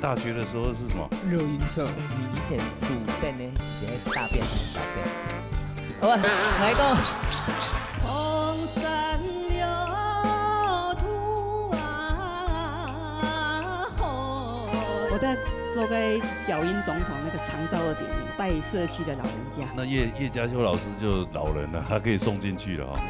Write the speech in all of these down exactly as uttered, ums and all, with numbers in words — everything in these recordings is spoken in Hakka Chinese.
大学的时候是什么？热音社。你以前主等的是在大便还是小便？好吧，来一个。我在做个小英总统那个长照二点零，带社区的老人家。那叶叶嘉修老师就老人了，他可以送进去了哈。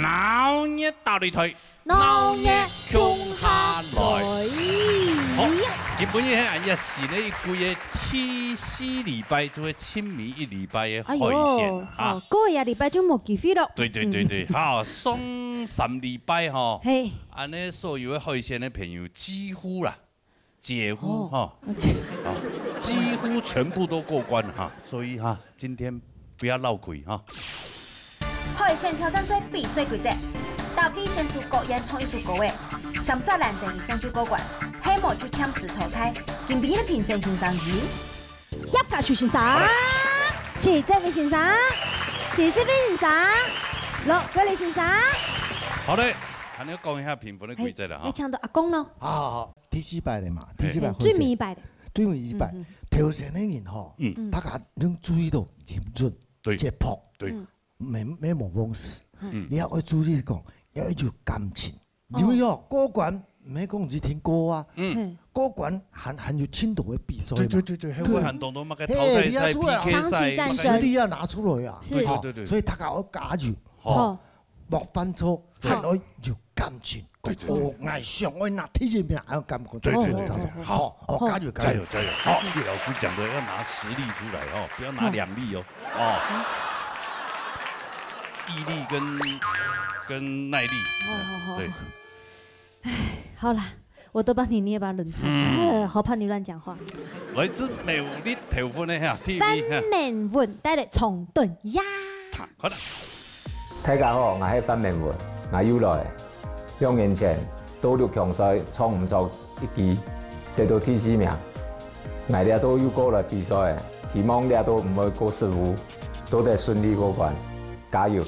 闹热大擂台，闹热共下來。好，今晡日係𫣆這新个一季个第四禮拜，就係清明一禮拜个海鮮啊。哎喲，哦，過一禮拜就無機會了。對對對對，好，上三禮拜吼，嘿，恁呢所有个海鮮个朋友幾乎啦， 幾乎哈，啊，幾乎全部都過關哈，所以哈，今天不要落虧哈。海鮮挑戰賽比賽規則：答對先輸各演唱一首歌个，三隻難題以上就過關，係無就暫時淘汰。今晡日个評審先生有葉嘉修先生、徐正明先生、徐世斌先生、羅國立先生。好嘞，還要講一下評分的規則了哈。哎，要搶到阿公咯。好好好。 第四擺了嘛，第四擺海鮮。最尾一擺了。最尾一擺，頭前个人吼，大家攏注意到音準、節拍，對，沒沒無忘事。你還愛注意講，要有感情，因為哦，過關毋係講只聽歌啊，過關還還有盡多个比賽嘛。對對對對，還有還當多麼个淘汰賽、P K賽，長期戰爭。實力要拿出來啊，對對對對，所以大家要加油，吼。 莫犯錯，還愛有感情。對對對。哦，𠊎想愛拿第一名，還有感覺。對對對對。好，好，加油加油。加油加油！好，葉老師講的要拿實力出來哦，不要拿兩力哦，哦，毅力跟跟耐力。好好好。對。好啦， 我都幫你捏把冷汗。嗯。好怕你亂講話。來自苗栗頭份个哈，T V哈。范明文帶來長凳呀。好了。大家好，𠊎係范明文，𠊎又來。兩年前到六強賽唱毋著一句，得到第四名。𠊎這到又過來比賽，希望這到毋會過失誤，都得順利過關，加油！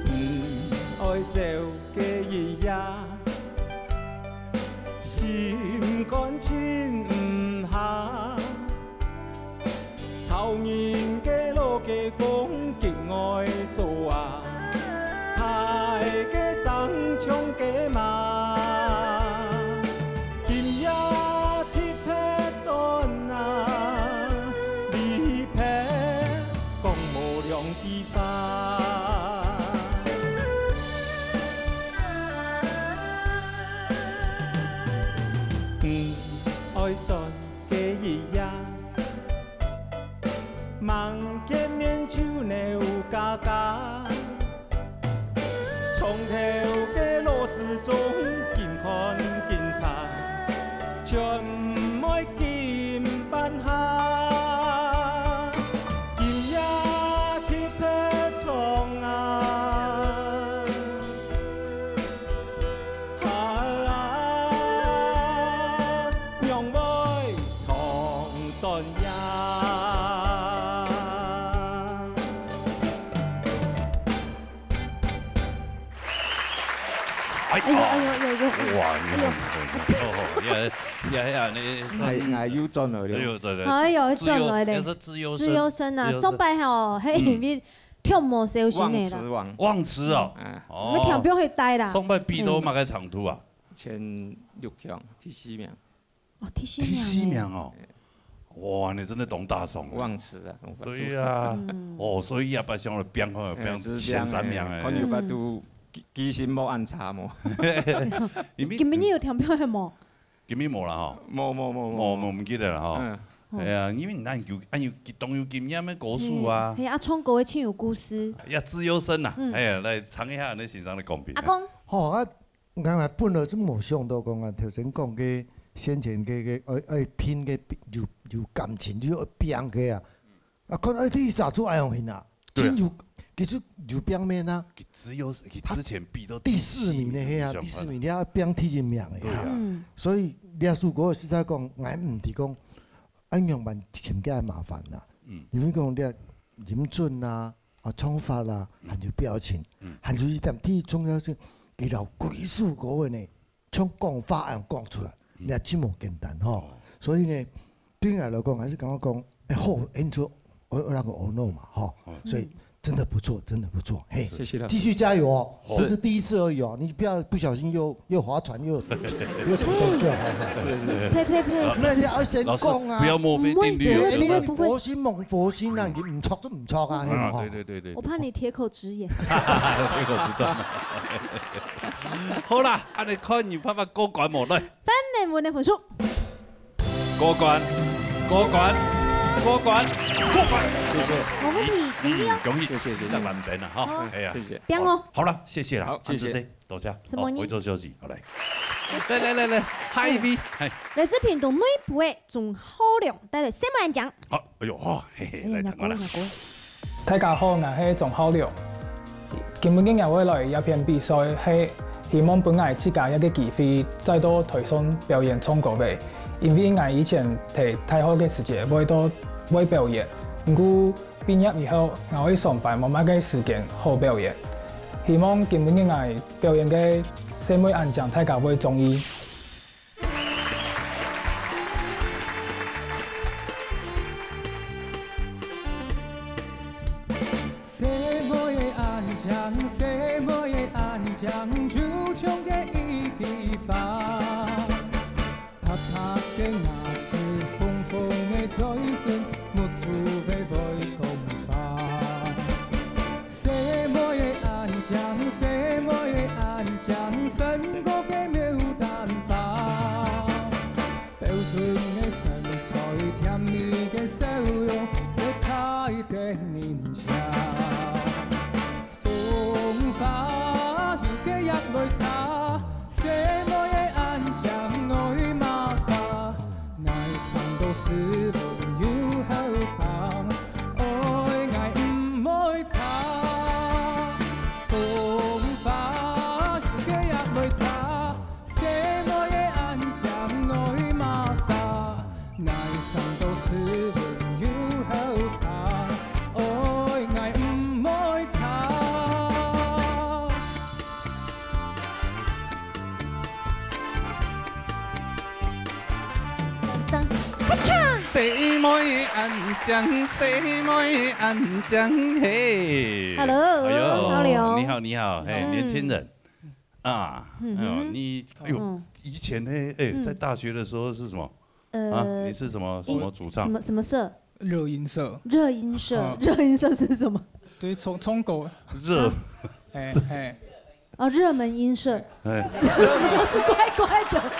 毋愛走个日夜，心肝靜毋下。吵人个老雞公極愛做啊，大个聲像个馬。今夜特別短啊，離別講無兩 句話。毋愛轉个日夜，吂見面就扭加加。床頭个老時鐘緊看緊差，全毋愛 緊粄下，今夜特別長啊，哈啦，仰會長短夜。哎呦，哎呦，哎呦，哎呦。哇，你看，你看，哦，也也也，你，哎，哎，又轉來了。哎呦，轉來，哎呦，轉來了。資優，資優生，資優生啊，資優生。上擺吼，嘿，嗯，你跳舞小心的啦。忘詞王。忘詞哦。哎。哦。你跳不要去呆啦。上擺比到麼个程度啊？前六強，第四名。 哦，第四名呢。第四名哦。哇，你真的當大爽啊。忘詞啊，忘詞。對呀。嗯。哦，所以也不想了，變好，哎，變前三名哎。是這樣哎，看有法度記性無恁差無？因為今晡日有聽表演無？今晡日無啦吼。無，無，無，無。無，無，毋記得啦吼。嗯。哎呀，因為你恁有，恁有，當有經驗个歌手啊。嗯，係啊，唱歌个盡有故事。呀，資優生啊，嗯。哎呀，來聽一下你先生个講評。阿公。吼，啊， 𠊎本來真無想到講啊，頭先講个先前个，个，愛，愛拼个有，有感情，就愛拼个啊。啊，看，哎，第一下就愛用心啊，對啊。真有，其實有拼面啊。佢只有，佢之前比到第四名的，嘿啊，第四名，你要拼第一名的啊。對啊。嗯。所以這首歌實在講，𠊎毋知講，恁樣辦尋个麻煩啦。嗯。因為講這音準啊， 啊，唱法啦，嗯。還有表情，嗯。還有一點，第一重要是，佢摎幾首歌个呢，像講話恁樣講出來，嗯。你也真無簡單吼。哦。所以呢，對𠊎來講，還是感覺講，哎，好，演出，我，我那個 ono 嘛，吼。哦。所以真的不錯，真的不錯，嘿。謝謝啦。繼續加油哦，好。不是第一次而已哦，你不要不小心又，又划船又，又沉掉，好不好？是，是，是。呸，呸，呸。那人家要先講啊。老師，不要墨菲定律哦。不會，不會，不會。佛心蒙佛心啊，你毋錯就毋錯啊，嗯，嘿，吼。對，對，對，對。我怕你鐵口直言。鐵口直斷。好啦，恁樣看有辦法過關無？來。范美文的分數。過關，過關，過關，過關。謝謝。無問題，恭喜哦。嗯，恭喜，謝謝，謝謝。四十萬分啊，哈。好。哎呀。謝謝。點哦。好了，謝謝了。好，謝謝。安子生，多謝。什麼呢？哦，回座休息，好，來。來，來，來，來，下一位，哎。來自屏東內埔个鍾浩良，帶來什麼演講？好，哎呦，哦，嘿嘿，哎呀，來，聽我來。人家講，人家講。大家好，𠊎係鍾浩良。今晡日𠊎會來這片比賽，係希望分𠊎自家一個機會，再到台上表演唱歌仔。因為𠊎以前在大學个時節會到，會表演，毋過畢業以後，𠊎會上班，無麼个時間好表演。希望今晡日𠊎表演个細妹恁靚，大家會中意。 細妹仔恁靚，細妹仔恁靚，就像該一枝花，白白个牙齒，紅紅个嘴唇，目珠會會講話。細妹仔恁靚，細妹仔恁靚，勝過該牡丹花。 標準个身材，甜蜜个笑容，色彩得人惜。風花有个也來插，細妹仔恁靚愛麼儕？𠊎生到斯文又後生，愛𠊎毋會差。風花有个也來插， 細妹仔恁靚愛麼儕？𠊎生到斯文又後生，愛𠊎毋會差。噔，咔嚓！細妹仔恁靚，細妹仔恁靚，嘿。Hello，哎呦，Hello。你好，你好，嘿，嗯。年輕人。 啊，嗯哼。哎呦，你，哎呦，嗯。以前呢，哎，嗯。在大學的時候是什麼？呃，啊，你是什麼，什麼主唱？什麼，什麼社？熱音社。熱音社，啊。热音社是什么？对，冲，冲狗。热。哎，哎。哦，热门音社。哎。怎么都是怪怪的？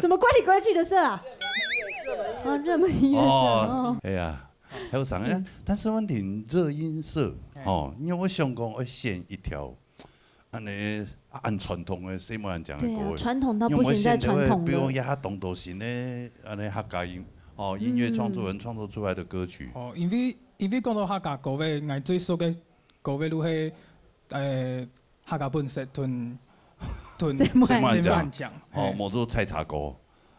什么怪里怪气的社啊？哦，热门音乐社，哦，哦。哎呀， 還有啥？嗯。但是問題，熱音社，哎。哦，因為𠊎想講，𠊎選一條，恁呢，恁傳統个，細妹恁靚个歌。對啊，傳統到不行再傳統了。因為𠊎選个，比如講，也較當多新个，恁呢客家音，哦，音樂創作人創作出來的歌曲。嗯。哦，因為，因為講到客家歌个，𠊎最熟个歌个就係，呃， 客家本色同，同細妹恁靚。哦，嘿。無做採茶歌。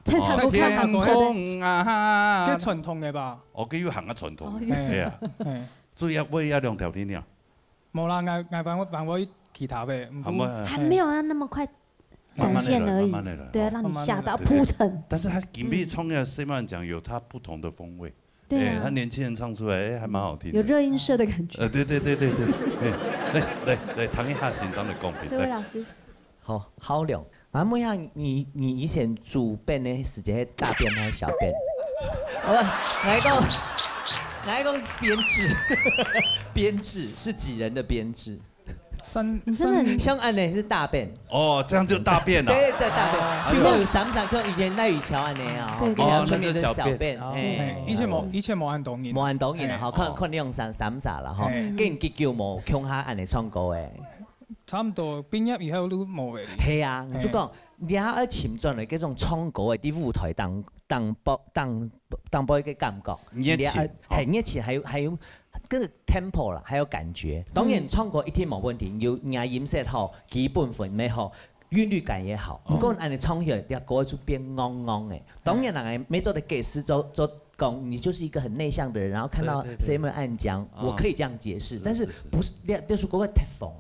採茶歌，哦。採茶歌，採茶歌，該傳統个吧？哦，佢有行較傳統。哦，有。係啊。嘿。所以愛，愛兩條定定。無啦，𠊎，𠊎還會，還會其他个，毋過，還沒有，還沒有要那麼快展現而已。慢慢地來，慢慢地來，對，哦。讓你嚇到，慢慢地來。鋪陳。但是佢今晡日唱个細妹恁靚有佢不同的風味。 對啊。哎，他年輕人唱出來，哎，還蠻好聽的。有熱音社的感覺。呃，對，對，對，對，對。哎，來，來，來，聽一下先生的公平，來。這位老師。好，浩良，啊，問一下，你，你以前煮便个時節，係大便還係小便？好了，來一個。來講編制，編制是幾人的編制？三，你真的很三像恁呢係大便。哦，這樣就大便了。對，對，大便。哦。譬如講有三儕，像以前賴雨喬恁呢啊，對，對。哦，那就是小便。小便，哦。嘿。嘿，以前無，以前無恁多人。無恁多人啊，嘿。吼，看，哦。看你用三，三儕啦，吼。嘿。跟你幾久無共下恁呢唱歌誒？差不多畢業以後就無了。係啊，你就講，嘿。你還愛尋轉來這種唱歌誒，在舞台當，當包，當，當包一個感覺。熱情，你還愛，哦。嘿，熱情，還有，還有 這個 tempo 啦，還有感覺。當然，嗯。唱歌一定無問題，有你个音色好，基本分也好，韻律感也好。哦。毋過恁呢唱起來，這歌就變戇戇誒。當然啦，每做的 guest 都，都講你就是一個很內向的人，然後看到，對，對，對。Simon恁樣講，哦。我可以這樣解釋，是，但是，是，是。不是，這，這首歌會忒瘋誒。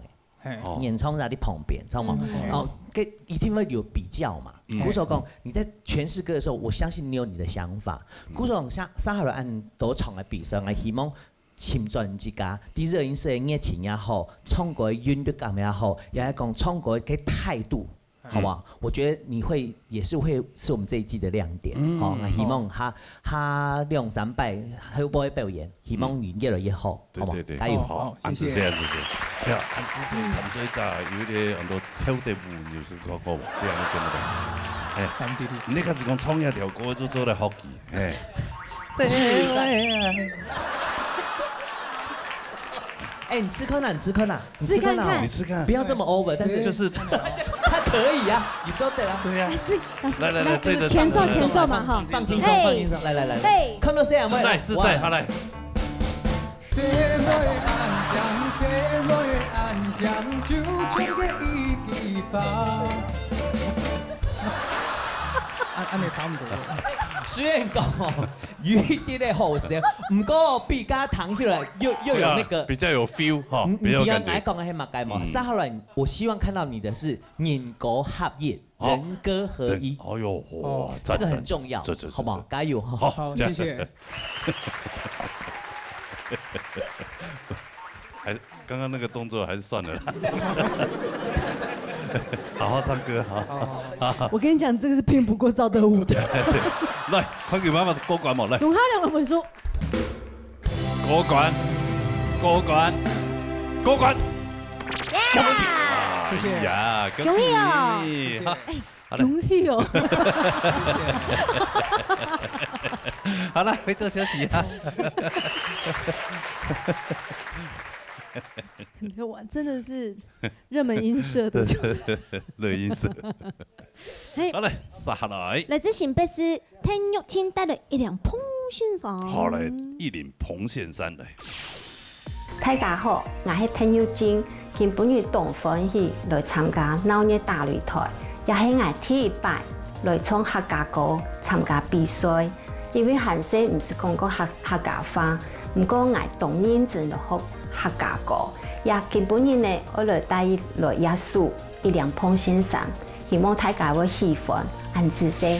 嘿。哦。演唱者在旁邊，知道嗎？嗯。哦，這一定會有比較嘛。嗯。故所講，你在詮釋歌的時候，我相信你有你的想法。嗯。故所講，像，像好了恁多場个比賽，𠊎希望 尋轉自家，在熱音社个熱情也好，唱歌个韻律感也好，也係講唱歌个態度，嗯。好不好？我覺得你會，也是會是我們這一季的亮點。嗯。好，那希望下，好。下兩三擺，還有不會表演，希望你越來越好，嗯。好不好？對，對，對。加油。好，好，好，謝謝。恁仔細，恁仔細。哎呀，恁仔細，參賽者有一點很多抽的舞，有時候看過無？對啊，你真的。哎，感謝你。你開始講唱一條歌，就做得好奇。 嘿。是。哎，你試看啊，你試看啊，你試看啊。試看看。你試看。不要這麼 over，但是就是他可以啊，你做得啊。對呀。老師，老師，來，來，來，那就是前奏，對，對，前奏嘛，哈。放輕鬆，放輕鬆，嘿。放輕鬆，來，來，來，來。嘿。看到誰啊？自在，自在，哇。好，來。 啊，恁呢差不多。雖然講哦，有一點點好笑，毋過比較聽起來又，又有那個，比較有feel哈，你，你知道𠊎講个係麼个無？嗯。接下來，我希望看到你的是人歌合一，好。人歌合一。人，哎呦，哇，哦。讚，這個很重要，讚，讚，讚，好不好？讚。加油哈。好，好，加油。謝謝。還 剛剛那個動作還是算了啦。好好唱歌，好。好，好，好。我跟你講，這個是拼不過趙德武的。對，來，還有媽媽過關無？來。總下兩個分數。過關，過關，過關。Yeah！謝謝。哎呀，恭喜哦。恭喜。好了。恭喜哦。好了，回座休息啊。 哇，真的是熱門音色的。對，對，對，熱音色。嘿。好嘞，接下來。來自新北市鄧玉清帶來一臉彭先生。好嘞，一臉彭先生來。大家好，𠊎係鄧玉清，今晡日當歡喜來參加鬧熱大擂台，也係𠊎第一擺來唱客家歌參加比賽。 因為還細毋識講過客，客家話，毋過𠊎當認真來學客家歌。也今晡日呢，愛來帶來這首《一臉彭先生》，希望大家會喜歡，恁仔細。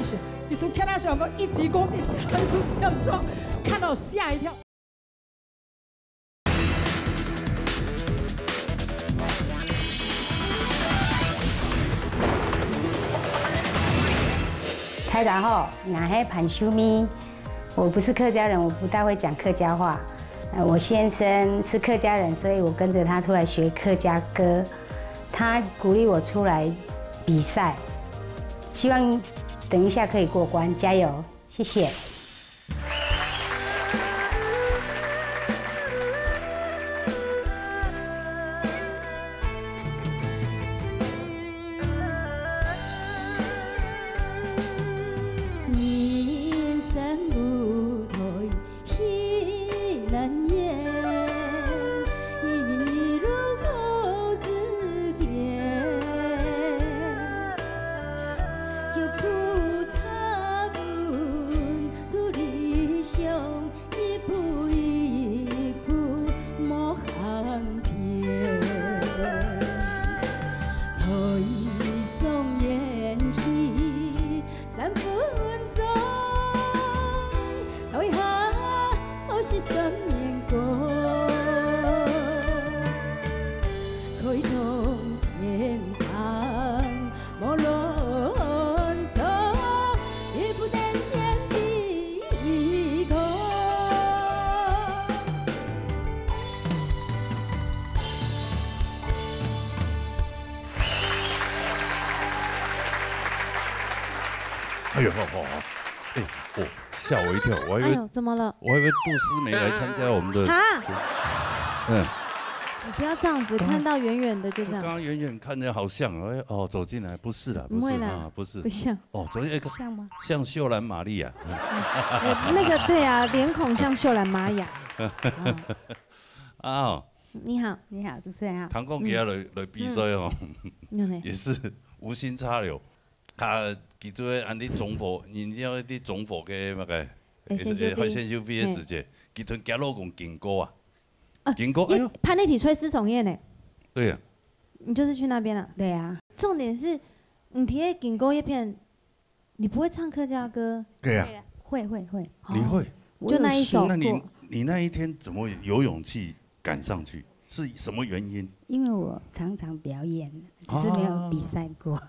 一声，你都看到小哥一鞠躬，一看到就这样撞，看到吓一跳。 大家好，我是潘秀美。我不是客家人，我不大会讲客家话。呃，我先生是客家人，所以我跟着他出来学客家歌。他鼓励我出来比赛，希望等一下可以过关，加油！谢谢。三分鐘，留一下好是酸面公。可以從前唱，無論錯，一步登天比一个。哎呦，好好好，哎，哦，吓我一跳，我还以为哎呦，怎么了？我还以为杜思梅来参加我们的，啊，嗯，你不要这样子，刚看到远远的就这样，刚刚远远看着好像，哎，哦，走进来，不是啦，不是不会啦啊，不是不，像。哦，昨天哎，像吗？像秀兰玛利亚，呃那个对啊，脸孔像秀兰玛雅。啊啊，你好，你好，主持人好。唐凤给他来来比赛哦，有呢。也是无心插柳，他其实安尼总火，你知道啲总火个那个，哎先修会先修飞的时节，其实给老公经过啊，啊经过，哎呦，潘内体吹丝虫叶呢？对呀，你就是去那边了。对啊，重点是，你提的警沟叶片，你不会唱客家歌，对呀，会会会，你会，我就那一首有学那你过你那一天怎么有勇气赶上去？是什么原因？因为我常常表演，只是没有比赛过。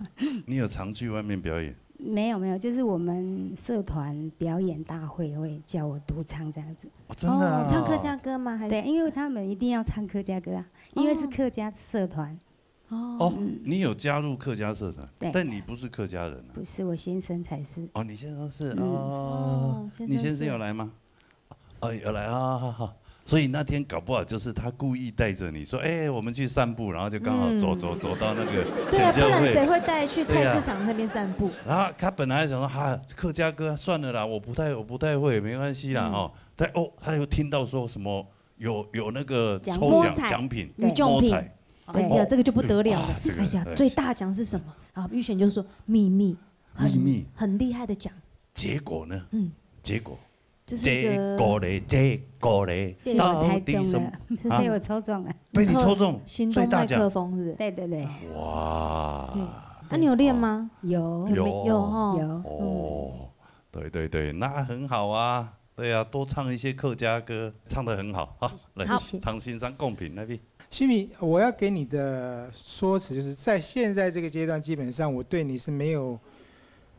你有常去外面表演？没有没有，就是我们社团表演大会会叫我独唱这样子。哦，真的啊，哦，唱客家歌吗？还是对，因为他们一定要唱客家歌啊，因为是客家社团。哦哦，你有加入客家社团，对但你不是客家人啊。不是，我先生才是。哦，你先生是嗯哦哦，先生你先生是有来吗？哦，有来啊，好好好。所以那天搞不好就是他故意带着你说，哎，我们去散步，然后就刚好走嗯走走到那个对啊，选秀不然谁会。会带去菜市场那边散步？然后他本来还想说，哈，客家歌算了啦，我不太我不太会，没关系啦，嗯哦。但哦，他又听到说什么有有那个奖抽品奖奖品，女奖品摸彩，哎呀，哦这个就不得了了啊！这个哎呀，哎最大奖是什么？啊，预选就说秘密，很秘密很厉害的奖，结果呢？嗯，结果就是那个结果嘞，结果嘞，被我猜中到底什么了？，啊被我抽中了。被你抽中行最大奖动麦克，风是不是？对对对，哇对，那你有练吗？有有有哈，有哦，对对对，那很好啊。对啊，多唱一些客家歌，唱得很好。好，来好，唐先生公平那边。徐米，我要给你的说辞就是在现在这个阶段，基本上我对你是没有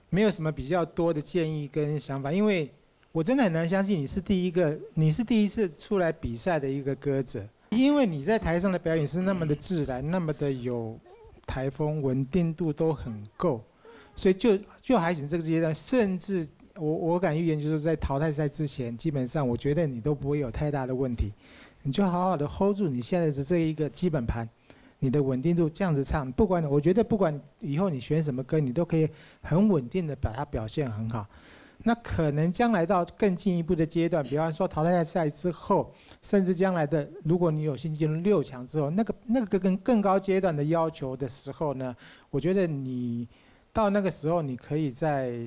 没有什么比较多的建议跟想法，因为我真的很难相信你是第一个，你是第一次出来比赛的一个歌者，因为你在台上的表演是那么的自然，那么的有台风，稳定度都很够，所以就就还行这个阶段，甚至我我敢预言，就是在淘汰赛之前，基本上我觉得你都不会有太大的问题，你就好好的 hold 住你现在的这一个基本盘，你的稳定度这样子唱，不管我觉得不管以后你选什么歌，你都可以很稳定的把它表现很好。那可能将来到更进一步的阶段，比方说淘汰赛之后，甚至将来的如果你有幸进入六强之后，那个那个更更高阶段的要求的时候呢，我觉得你到那个时候，你可以在，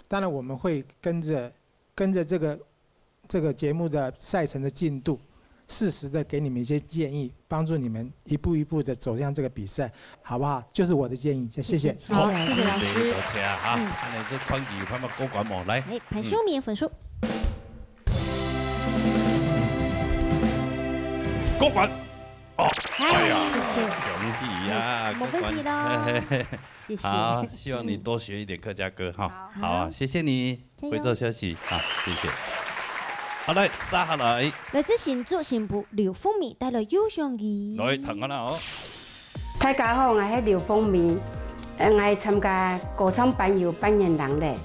当然我们会跟着跟着这个这个节目的赛程的进度，适时的给你们一些建议，帮助你们一步一步的走向这个比赛，好不好？就是我的建议，谢谢。好，谢谢老师。多谢哈，嗯安尼这款期有办法过关无？来，哎，潘秀敏的分数，过关。哦，哎呀，谢谢。恭喜呀，没问题过关啦嘿嘿嘿谢谢。好，希望你多学一点客家歌哈。好啊，谢谢你，加油回做消息啊，谢谢。好，来，接下来，来自新竹新妇刘凤美带来《又想你》。来，听看啦哦。大家好，我是刘凤美，呃，我參加歌唱班有半年零咧，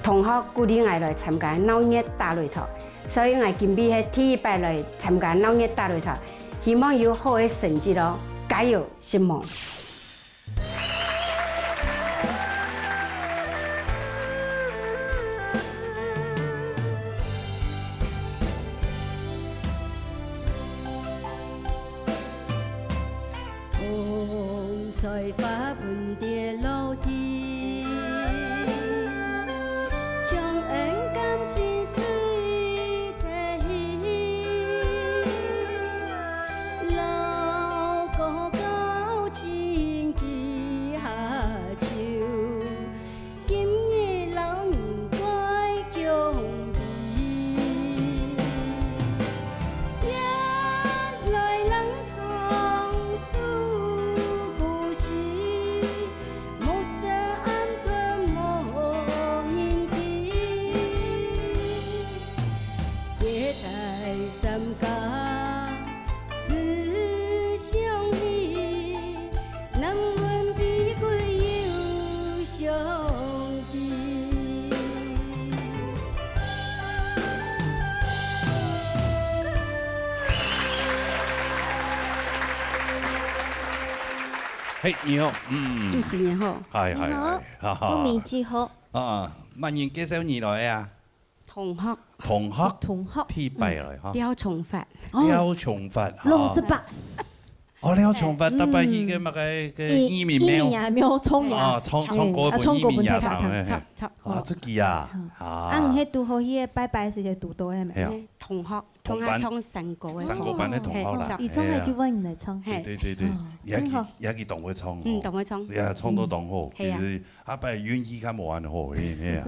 同學鼓勵我來參加鬧熱大擂台，所以我今晡係第一擺來參加鬧熱大擂台，希望有好个成績哦，加油！ 承蒙。你好，嗯。主持人好。嗨，嗨，你好。嗨，哈哈。風味之好。啊，麼人介紹你來啊？同學。同學？同學。第一擺來哈。廖崇發。哦。廖崇發，哈。老師吧。哦，廖崇發，嗯。逐擺去个麼个，个義民廟。義民啊，廟唱啊。哦，唱，唱歌分義民啊，啊，唱歌分義民啊，唱，唱，唱，唱。啊，這个啊，嗯。啊。啊，你係拄好去个拜拜時節堵到个咩？係啊。同學。 同學唱山歌个。山歌班个同學啦，嘿，唱。佢唱个就換你來唱。嘿。對，對，對，對，哦，也佢，真好。也佢當會唱哦。嗯，當會唱。也唱到當好，嗯。係啊。其實下擺運氣較無恁好，嘿，嘿啊。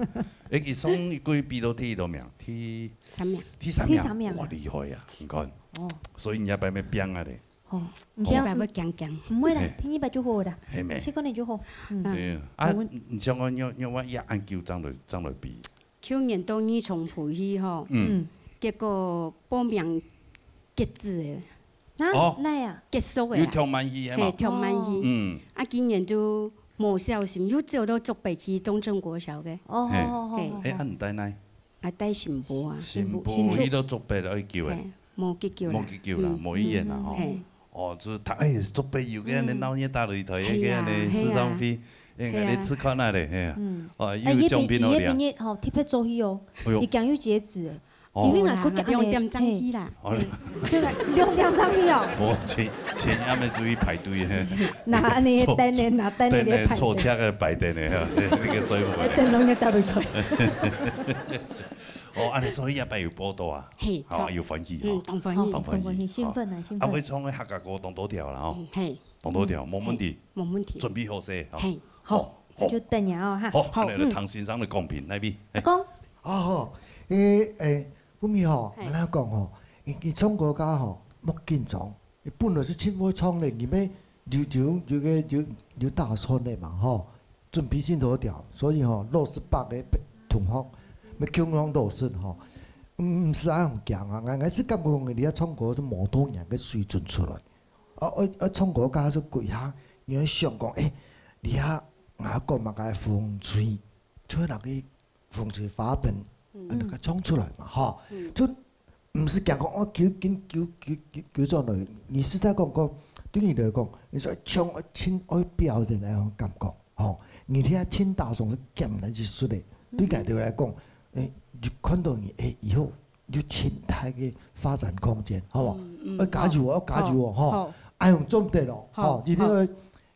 誒，佢上一季比到第幾多名？第三名。第三名。第三名。哇，厲害啊！你看。哦。所以你下擺愛拚啊咧。哦，毋驚。第二擺會驚驚。毋會啦，嘿。第二擺就好啦。係咩？先講你就好。嗯。對啊。啊，無問題。你像講，你，你話也恁久正來，正來比。 舊年到二重埔去吼，嗯。嗯。結果報名截止了。啊，哦。哪啊？結束了啦。有聽滿去，係無？嘿，聽滿去。哦。嗯。啊，今年就無小心，又走到竹北去中正國小个。哦，嘿。好，好，好，嘿。好，好。誒，啊，你帶哪？啊，帶新埔啊。新埔，新埔。去到竹北了，愛救誒。嘿。 無結局啦。無結局啦，嗯，無意願啦，吼。嗯，嘿。哦，就讀，哎，竹北有个恁樣鬧熱大擂台，嗯。个恁樣，係啊，係啊。市場費，哎，係啊。你試看下咧，係啊。嗯。哦，又有獎品好領。哎，佢畢業，吼，特別早去哦，哎喲。佢驚又截止了，哦。因為𠊎个兩點鐘去啦。哦。所以兩點鐘去哦。無，前，前暗晡注意排隊，嘿。那恁樣等呢，那等呢，等呢，排隊。坐車个排等呢，哈，那個所以我們。等攏在大擂台。 哦，恁樣所以這擺有報到啊？嘿，好，著。有歡喜吼。嗯，當歡喜。當歡喜，當歡喜，興奮啊，好。興奮。啊，會唱个客家歌當多條啦吼。嗯，嘿。當多條，嗯，無問題。嘿，無問題。準備好勢吼。嘿。好，好，那就等你哦哈。好，好，恁樣就聽先生个講評，嗯。來，阿公。啊，好，誒，誒，不咪吼，嘿。𠊎來講吼，你，你唱歌家吼，莫緊張，你本來就真會唱咧，你愛有，有，有个，有，有打算个嘛吼。 準備真好條，所以吼，老師伯个同學，愛共樣老師吼，毋，毋使恁樣驚啊。𠊎，𠊎係感覺講，你愛唱歌就無當然个水準出來。啊，愛，愛唱歌，假使跪下，你愛想講，誒，你啊，𠊎講麼个風水，就會拿去 風吹花盆，嗯。啊，那個唱出來嘛，吼。嗯。就毋係講講，哦，求緊，求，求，求，求上來。你實在講講，對你來講，你說唱愛真愛表演那種感覺，吼。你聽真打爽，減來一出的，嗯。對𠊎兜來講，誒，就看到你，誒，以後有真大个發展空間，好無？嗯，嗯，愛加油哦，好。愛加油哦，吼。好。愛用做得咯，好，吼，一定要好。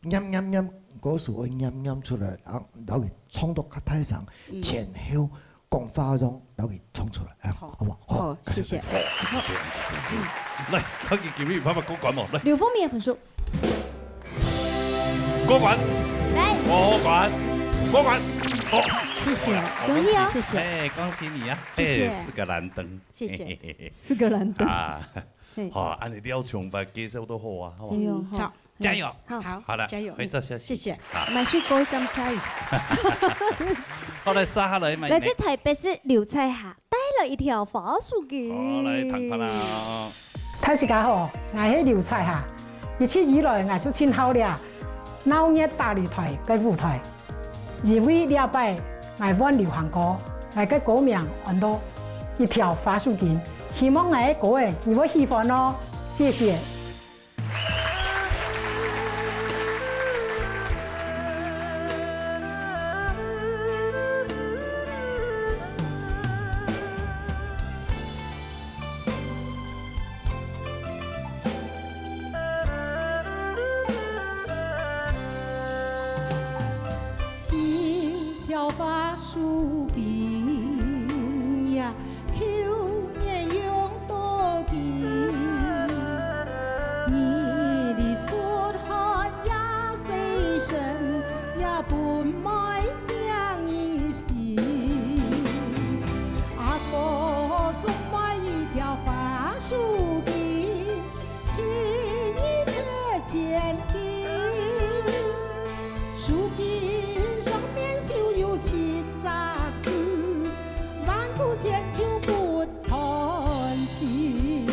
念念念，歌詞愛念念出來，啊，然後唱到較大聲，嗯。前後講話用，然後唱出來，啊，好。好不好？好。好，謝謝。好，謝謝，謝謝。來，看佢今日有辦法過關無？來。劉鳳敏个分數。過關。來。過關。過關。好。謝謝，好，恭喜哦。謝謝。哎，恭喜你啊！謝謝。哎，四個藍燈。謝謝。四個藍燈。啊，嘿。好，恁樣廖崇發介紹都好啊，好吧？哎喲，好。 加油！好，好，好了，加油，回到消息。謝謝。好。買水果感謝你。好，來，接下來，來自台北市劉彩霞帶來一條花手巾。好，來，聽看啊。大自家好，𠊎係劉彩霞。一直以來，𠊎就盡好尞鬧熱大擂台个舞台。 因為這擺𠊎換流行歌，𠊎个歌名安到《一條花手巾》，希望𠊎个歌仔你會喜歡哦，謝謝。一條花手巾呀，舊年用到今。日日出汗也洗身，也分妹想入心。 阿哥送妹一條花手巾，請你出錢去。手巾上面繡有七隻字，萬古千秋不斷情。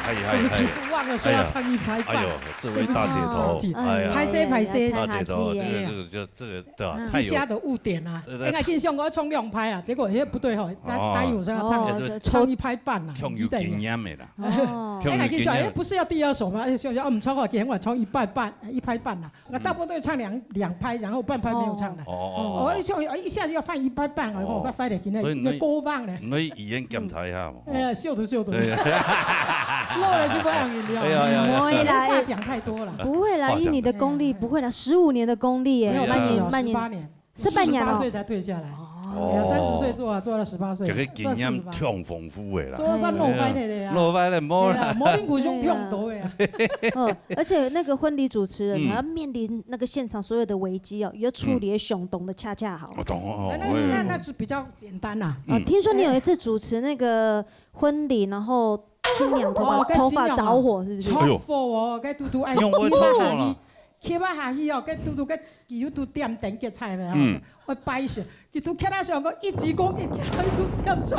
哎呀，对不起，哎呀，忘了说要唱一拍半。哎呦，这位大姐头，对不起，哎呀，拍谁拍谁。大姐头，这个这个就这个对吧？嗯，太有这下的误点啊，这个应该跟上我要唱两拍啊，结果哎不对吼，答答应我说要唱，哦，唱一拍半啊，共有经验的啦。哦，共有经验。哎，那跟上，哎，不是要第二首吗？哎，想想，哦，我们唱好，给我唱一半半，一拍半啊。 我大部分都是唱两两拍，然后半拍没有唱的。哦哦哦哦，一下一下就要放一拍半了，我快翻了，今天所以你一个歌忘了。你语言检查一下嘛。哎呀，笑的笑的，对呀，漏了就不让饮料。哎呀哎呀哎呀，不会啦，讲太多了。不会啦，以你的功力，不会啦，十五年的功力耶，慢慢慢慢，十八年，十八年了，十八岁才退下来。哦，三十岁做啊，做到十八岁，这个经验挺丰富的啦。做到算漏翻的呀，漏翻的，没啦，没听过用这样多的呀。嗯，而且那个婚礼主持人还要面临那个现场所有的危机哦，要处理的熊懂得恰恰好。我懂哦，那那那是比较简单啦。呃，听说你有一次主持那个婚礼，然后新娘头发头发着火，是不是？着火哦，该嘟嘟哎，用我着火了。 企啊下去哦，該嘟嘟該佢又嘟點燈結彩咩吼，嗯，會拜神，佢嘟徛在上个一鞠躬，一徛到嘟點著，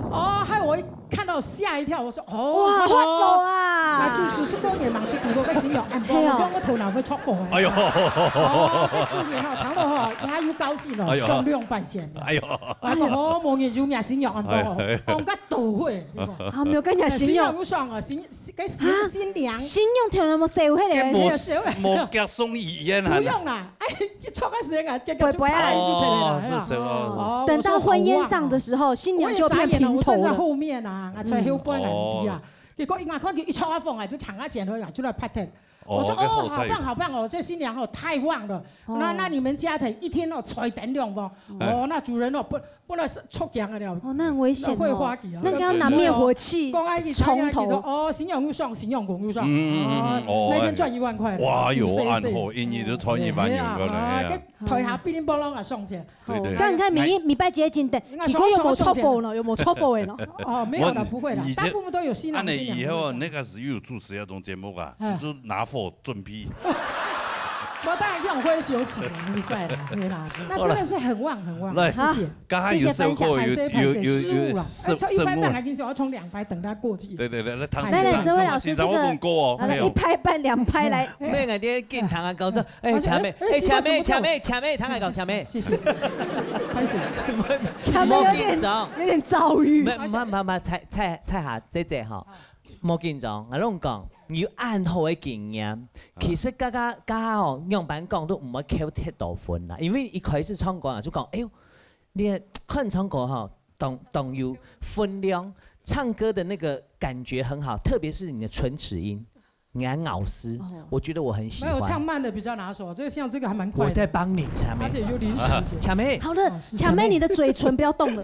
哦，害我一看到嚇一跳，我說哦，哇，發火啊！那主持十多年嘛，係看到个新娘，哎，係哦，我頭腦會出火哎。哎呦，哦，該主持人吼，聽到吼，佢又高興了，哎呦，上兩百錢了。哎呦，哎呦，哦，無人有人新娘安排哦，哎哎，哦，該都會，對吧？啊，沒有跟人家新娘。新娘有上啊，新 該新新娘，新娘頭那麼細，有迄个無無夾送一樣啊。不用啦，哎，佢出个時間啊，夾夾就拍就得了啦，哦，係吧？哦，等到婚宴上的時候，新娘就變平頭了。我也傻眼了，我站在後面啊，我在後背啊，你啊，結果一眼看見一撮啊風啊，就躺下前頭啊，就來拍他。我說哦，好棒好棒哦，這新娘哦太旺了，那那你們家的一天哦，彩等兩房，哦，那主人哦不 本來係出鏡个了。哦，那很危險哦。那會花期啊。那個要拿滅火器，講愛去重頭。哦，新娘有上，新娘公有上。嗯嗯嗯嗯，哦，那天賺一萬塊了。哇，有暗號，一年就賺一萬元个了，哎呀，該台下乒乒乓乓啊，上錢。對對。剛才米米拜姐真的，結果有無錯否呢？有無錯否的呢？哦，沒有了，不會了，大部分都有新郎新娘。那以後那個時候有主持那種節目啊，你就拿火準備。 我當然用灰手指了，比賽了，对啦，那真的是很旺很旺，謝谢，刚刚有谢谢分享，有有有有失误了，哎，从一拍半还跟你说，要从两拍等他过去。对对对，来，唐先生，来来，这位老师，这个，我问过哦，来，一拍半两拍来，没有，你跟唐啊讲说，哎，前面，哎，前面，前面，前面，唐啊讲前面，谢谢，开始，前面有点有点躁郁，没，慢慢慢，蔡蔡蔡霞姐姐哈。 莫紧张，我同你讲，你有恁好个经验，其实刚刚刚好哦，样般讲都毋会扣忒多分啦，因为一开始唱歌啊，就讲，哎哟，你看唱歌哈，当当有分量，唱歌的那个感觉很好，特别是你的唇齿音，你还咬丝，我觉得我很喜欢。没有，唱慢的比较拿手，这个像这个还蛮快的。我在帮你，前面，而且又临时写。前面，好了，前面你的嘴唇不要动了。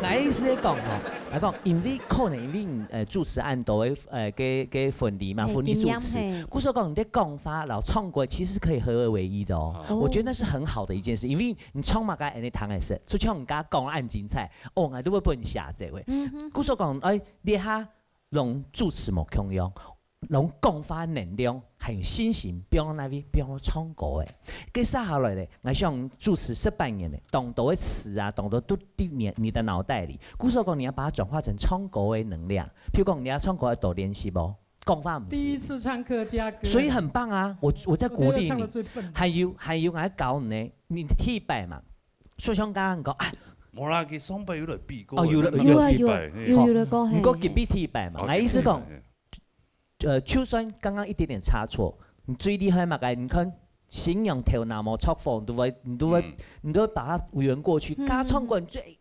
来，意思讲哈。 来讲，因为可能因为呃主持恁多个呃个个婚礼嘛，婚礼主持，故所讲你在讲话，然后唱歌其实是可以合二为一的哦。我觉得那是很好的一件事，因为你唱嘛，该恁样谈的事，就像你刚刚讲的恁精彩，哦，我都会分下这位。故所讲，哎，你哈，用主持无共样，用讲话能量，还有心情，不用那边，不用唱歌诶。接下来咧，我想主持十八年咧，当多的词啊，当多都在你你的脑袋里。故所讲，你要把它转化成唱歌的能量。 譬如讲，你要唱歌要多练习哦，讲话毋是。第一次唱客家歌，所以很棒啊！我我在鼓励你，还有还有，我还教你呢，你第一擺嘛，所以像刚刚讲，哎，无啦，佢上擺有来比过，哦，有了有了有啊有有有有个歌，毋过今日第一擺嘛，我意思讲，呃，就算刚刚一点点差错，你最厉害嘛，该你看新娘头那么错误，你都会你都会你都会把它圆过去，加唱过你最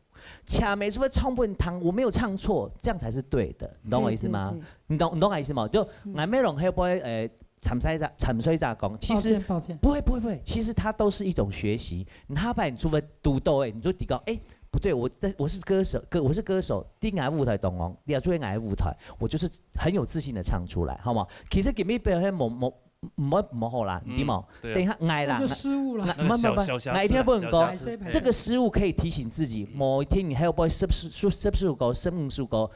前面是不是唱分糖？我没有唱错，这样才是对的，你懂我意思吗？你懂你懂我意思吗？就俺没弄黑不会呃，参赛者参赛者讲，其实抱歉抱歉，不会不会不会，其实它都是一种学习。你下摆你除了读到哎，你就提高哎，不对，我在我是歌手，歌我是歌手，第俺舞台懂哦，你要注意俺舞台，我就是很有自信的唱出来，好吗？其实给你表现某某。 毋好毋好啦，你知無？等一下，𠊎啦，就失误了。毋毋毋，𠊎一定要不能讲，这个失误可以提醒自己，某一天你还有不会十十十五个、十五个，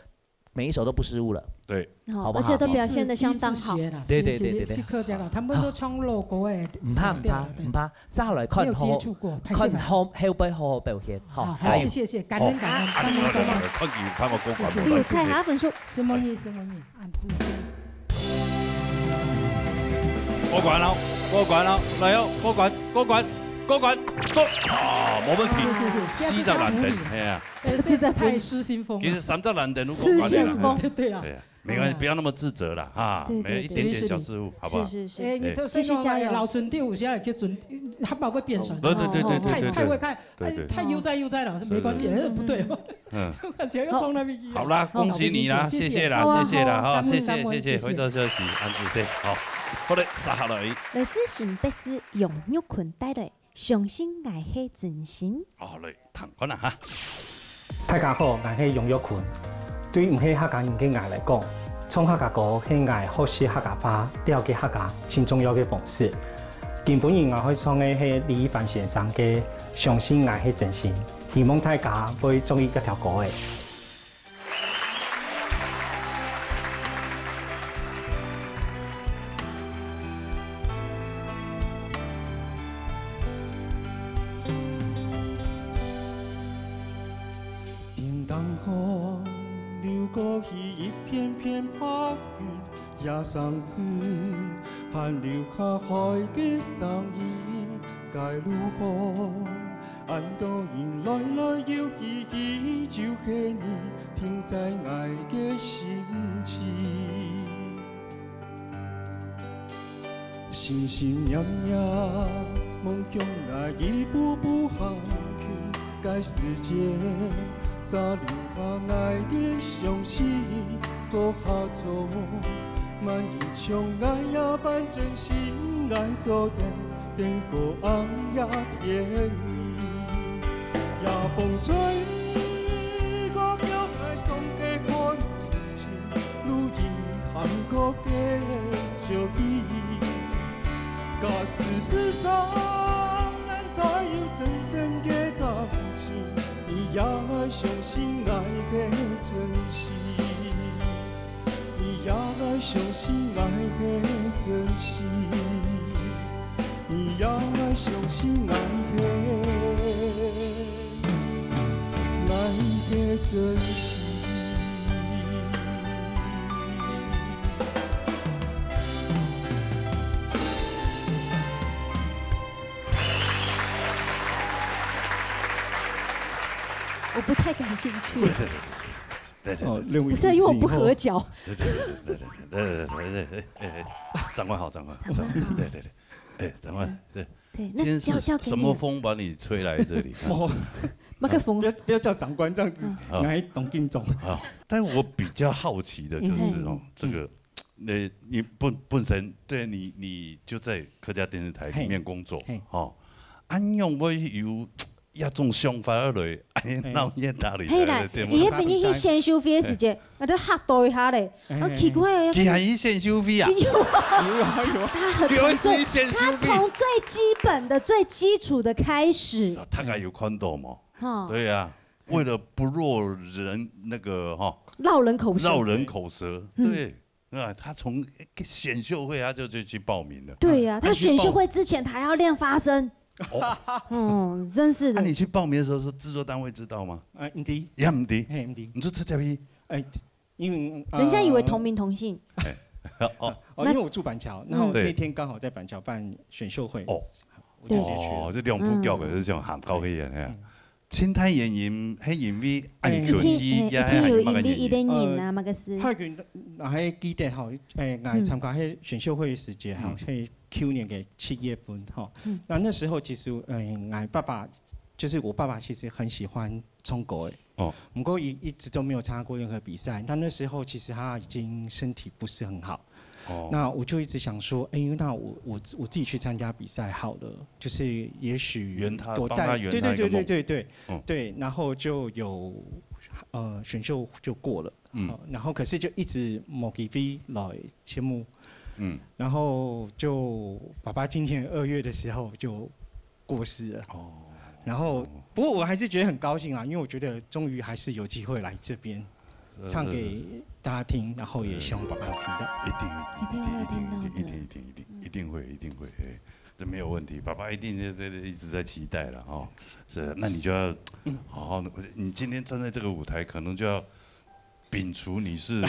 每一首都不失误了。对，好不好？而且都表现得相当好。一直学啦，对对对对对。是客家啦，他们都唱老歌的，唔怕唔怕唔怕，下来看后，没有接触过，看后后背好好表现，好，好，加油。谢谢谢谢，感恩感恩，啊，感恩感恩。看你看我过关，谢谢。有菜还要分数。什么意思？什么意思？俺自信。过关了，过关了，来哦，过关，过关，过关，过啊，没问题。谢谢谢谢，四十难点，哎呀。 实在太失心疯了。其实三十难点都过关了啦。失心疯。对啊。对啊，没关系，不要那么自责了哈，对对对，没有一点点小失误，好不好？是是是。哎，你都继续加油。老陈队伍现在也可以准，他宝贝变神。对对对对对对对。太太会看，对对。哎，太悠哉悠哉了，没关系，是是。哎，不对哦。嗯。没关系，要冲那边去。好啦，恭喜你啦，谢谢啦，好啊，谢谢啦，好啊，哈，谢谢谢谢，感恩感恩，谢谢。回头休息，安子谢，好，好嘞，接下来。来自新北市杨玉坤带来 相信𠊎係真心。好嘞，聽看啊哈。大家好，𠊎係楊玉坤。對毋係客家人个𠊎來講，唱客家歌係𠊎學習客家話、了解客家盡重要个方式。今晡日𠊎會唱个係李一凡先生个《相信𠊎係真心》，希望大家會中意這條歌仔。 我不太敢进去。对对对对对对对对对。哦，认为不是，因为我不合脚。对对对对对对对对对对对对对对，长官好，长官，长官，对对对，哎，长官，对。对，那今天是交交给你了。什么风把你吹来这里？哦，麦克风。不要不要叫长官这样子，嗯。啊。哪里懂听众？啊，但我比较好奇的就是哦，嗯。这个，那你本本身对你你就在客家电视台里面工作，嘿。嘿。哦，恁样会有 一种想法落来，哎，嘿。闹热打理係啦，个節目。佢迄邊去選秀會个時節，我都嚇到一下咧，嘿，啊，奇怪哦。佢還去選秀會啊？有啊，有啊，有啊。他很從最，佢會去選秀會。他從最基本的、最基礎的開始。是啊，大家有看到嘛？哈。對啊，為了不落人那個哈，落人口舌。落人口舌，嗯。對。 啊，他從選秀會他就就去報名了。對呀，他選秀會之前他還要練發聲。哦。嗯，真是的。那你去報名的時候，是製作單位知道嗎？哎，毋知。也毋知。嘿，毋知。你就直接去。哎，因為，呃，人家以為同名同姓。哎，哦。哦，因為我住板橋，然後那天剛好在板橋辦選秀會，哦。我就直接去了。哦，這兩步腳个，嗯。就想行到去啊，嘿。嗯。 清代原因，係因為愛群去，也係因為麼个原因？愛群，愛群，呃，麼个事？愛群，𠊎還記得吼，誒，𠊎參加該選秀會个時節吼，係舊年个七月份吼。那那時候其實，誒，𠊎爸爸，就是我爸爸其實很喜歡唱歌誒。哦。不過一，一直都沒有參加過任何比賽。他那時候其實他已經身體不是很好。 哦。那我就一直想說，哎，那我，我，我自己去參加比賽好了，就是也許圓他，多帶，幫他圓他一個夢。對，對，對，對，對，對，嗯。對，然後就有，呃，選秀就過了。嗯。哦，然後可是就一直無機會來節目。嗯。然後就爸爸今年二月的時候就過世了。哦。然後，不過我還是覺得很高興啊，因為我覺得終於還是有機會來這邊。唱给大家听，然后也希望爸爸有听到。一定，一定，一定，一定，一定，一定，一定，一定会，一定会，嘿，这没有问题，爸爸一定在，在，一直在期待了哈。是，那你就要好好地，你今天站在这个舞台，可能就要摒除你是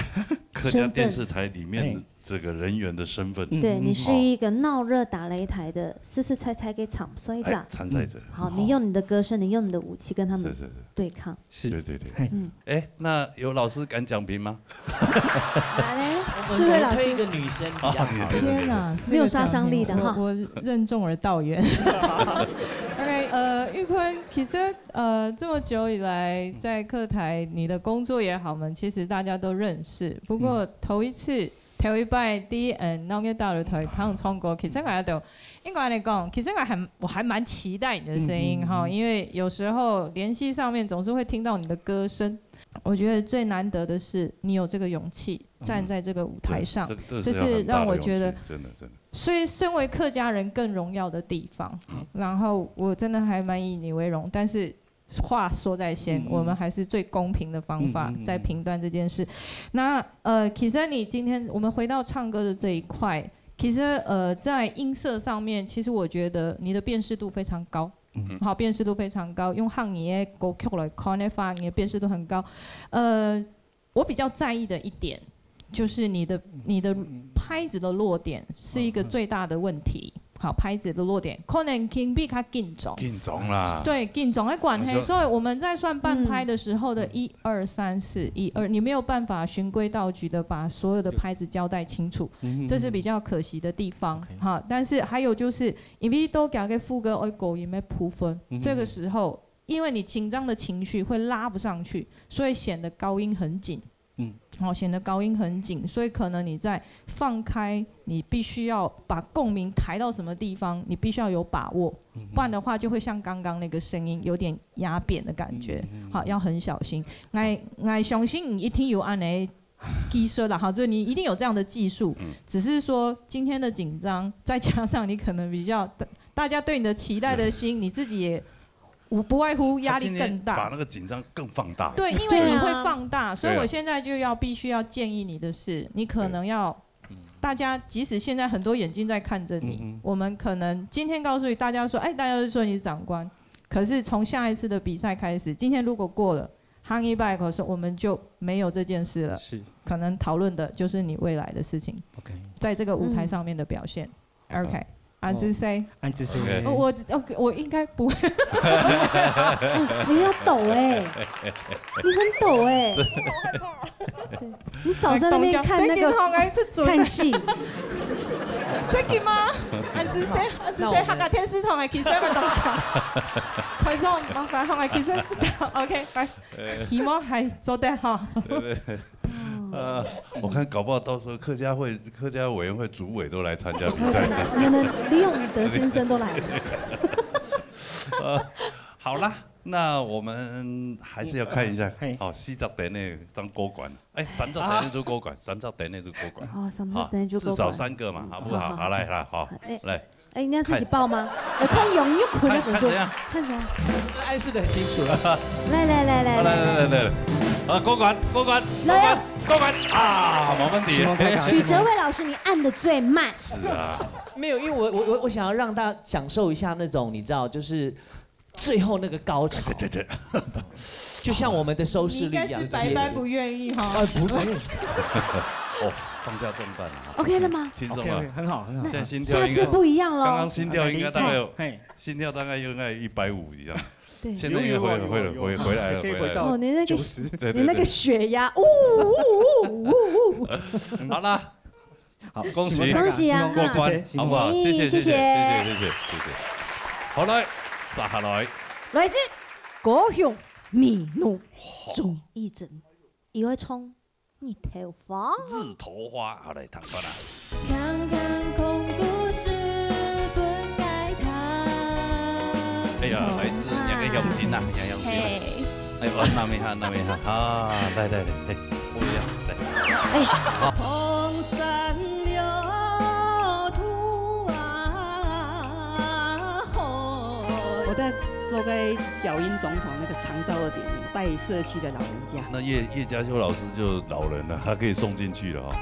客家电视台里面这个人员的身份。对，你是一个闹热打擂台的，实实在在个参赛者。哎，参赛者。好，你用你的歌声，你用你的武器跟他们是，是，是。对抗。是。对，对，对。嘿。嗯。哎，那有老师敢讲评吗？来嘞，我们，世慧老师。我们推一个女生比较好。哦，你，对，对，对。天哪，没有杀伤力的哈。这个讲评，我，我任重而道远。OK，呃，玉坤，其实，呃，这么久以来，在客台，你的工作也好，我们其实大家都认识。不过头一次，头一擺在，呃，鬧热打擂台聽唱歌，其實𠊎都，應該來講，其實𠊎還，我還蠻期待你的聲音哈，嗯，嗯，嗯。因為有時候聯繫上面總是會聽到你的歌聲。我覺得最難得的是，你有這個勇氣站在這個舞台上，嗯，這，這，這是要很大的勇氣，這是讓我覺得，真的，真的。所以身為客家人更榮耀的地方。嗯。然後我真的還蠻以你為榮，但是話說在先，嗯，嗯。我們還是最公平的方法，嗯，嗯，嗯。在評斷這件事。那，呃，其實你今天，我們回到唱歌的這一塊，其實，呃，在音色上面，其實我覺得你的辨識度非常高。嗯。好，辨識度非常高。用客語个歌曲來看的話，你的辨識度很高。呃，我比較在意的一點，就是你的，你的拍子的落點是一個最大的問題。嗯，嗯。好，拍子的落點，可能輕比較緊張。緊張啦。對，緊張的關係，我說，所以我們在算半拍的時候的一二三四，一二，你沒有辦法循規蹈矩的把所有的拍子交代清楚，嗯，嗯，嗯。這是比較可惜的地方。OK。哈，但是還有就是，因為都講个副歌愛高音的部分，嗯，嗯，嗯。這個時候，因為你緊張的情緒會拉不上去，所以顯得高音很緊。 嗯。哦，顯得高音很緊，所以可能你在放開，你必須要把共鳴抬到什麼地方，你必須要有把握，嗯哼。不然的話就會像剛剛那個聲音有點壓扁的感覺。嗯，嗯，嗯。好，要很小心。𠊎，𠊎相信你一定有恁樣技術啦，哈，就你一定有這樣的技術，嗯。只是說今天的緊張，再加上你可能比較，大家對你的期待的心，是。你自己也 無，不外乎壓力更大。他今天把那個緊張更放大。對，因為你會放大，對啊。所以我現在就要必須要建議你的是，你可能要，對。嗯。大家即使現在很多眼睛在看著你，嗯哼。我們可能今天告訴大家說，哎，大家都說你是長官，可是從下一次的比賽開始，今天如果過了，下一擺可是我們就沒有這件事了。是。可能討論的就是你未來的事情，OK。在這個舞台上面的表現。嗯。 OK，恁仔細。恁仔細。OK。哦，我，OK，我應該不會。你有抖欸，你很抖欸。你少在那邊看那個，真的好，哎，這準的。看戲。真的嗎？恁仔細，恁仔細，那我們客家電視台个，其實𠊎當強。觀眾，麻煩，好，其實，OK，來，希望還做得好。對，對，對。 呃，我看搞不好到時候客家會、客家委員會主委都來參加比賽。可能李永德先生都來了。呃，好啦，那我們還是要看一下，嘿。好，四隻燈个張過關。哎，三隻燈个就過關，三隻燈个就過關。哦，三隻燈个就過關。好，至少三個嘛，好不好？好，好，好。好，來，來，好，哎，來。 哎，你要自己報嗎？看。哎，看楊玉坤那本書，看，看怎樣？看怎樣？暗示得很清楚了。來，來，來，來，好，來，來，來，來。來，來。啊，過關，過關，來啊。過關，過關。啊，沒問題。許哲偉老師，你按得最慢。是啊。沒有，因為我，我，我，我想要讓大家享受一下那種，你知道，就是最後那個高潮。對，對，對。就像我們的收視率一樣，你應該是百般不願意哈。啊，不是。哦，放下重擔了哈。OK了嗎？輕鬆了。OK，OK，很好，很好。現在心跳應該，下次不一樣了。剛剛心跳應該大概有，嘿。心跳大概應該有一百五以上。對。現在應該回，有，有，有，回，回，有。回來了，可以回到回來了。哦，你那個，九十。對，對，對。你那個血壓，嗚，嗚，嗚，嗚，嗚。好啦，好，恭喜，恭喜啊！過關，好不好？哎，謝謝，謝謝，謝謝。謝謝，謝謝，謝謝。好，來，接下來。來自高雄美濃鍾意珍，佢愛唱《日頭花》。日頭花，好，來，聽看啊。哎呀，來自你个鄉親啊，你个鄉親啊。嘿。 哎，我拿一下，拿一下，啊，來，來，來，來，不一樣，來。哎。好。我在做个小英总统那个长照二点零，带社区的老人家。那叶叶嘉修老师就老人了，他可以送进去了哈。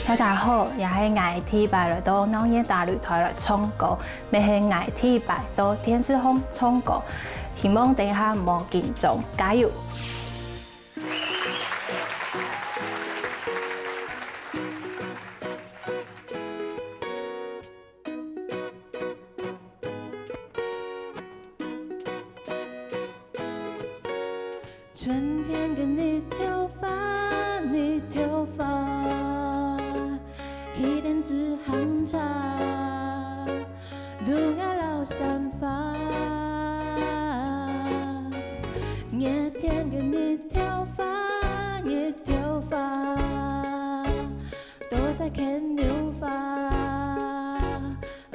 大家好，這係𠊎第一擺來到鬧熱大擂台來唱歌，乜係𠊎第一擺到電視項唱歌，希望等一下毋好緊張，加油！ 春天个日頭花，日頭花，起天子行茶，路牙老山花。熱天个日頭花，日頭花，多晒牽牛花，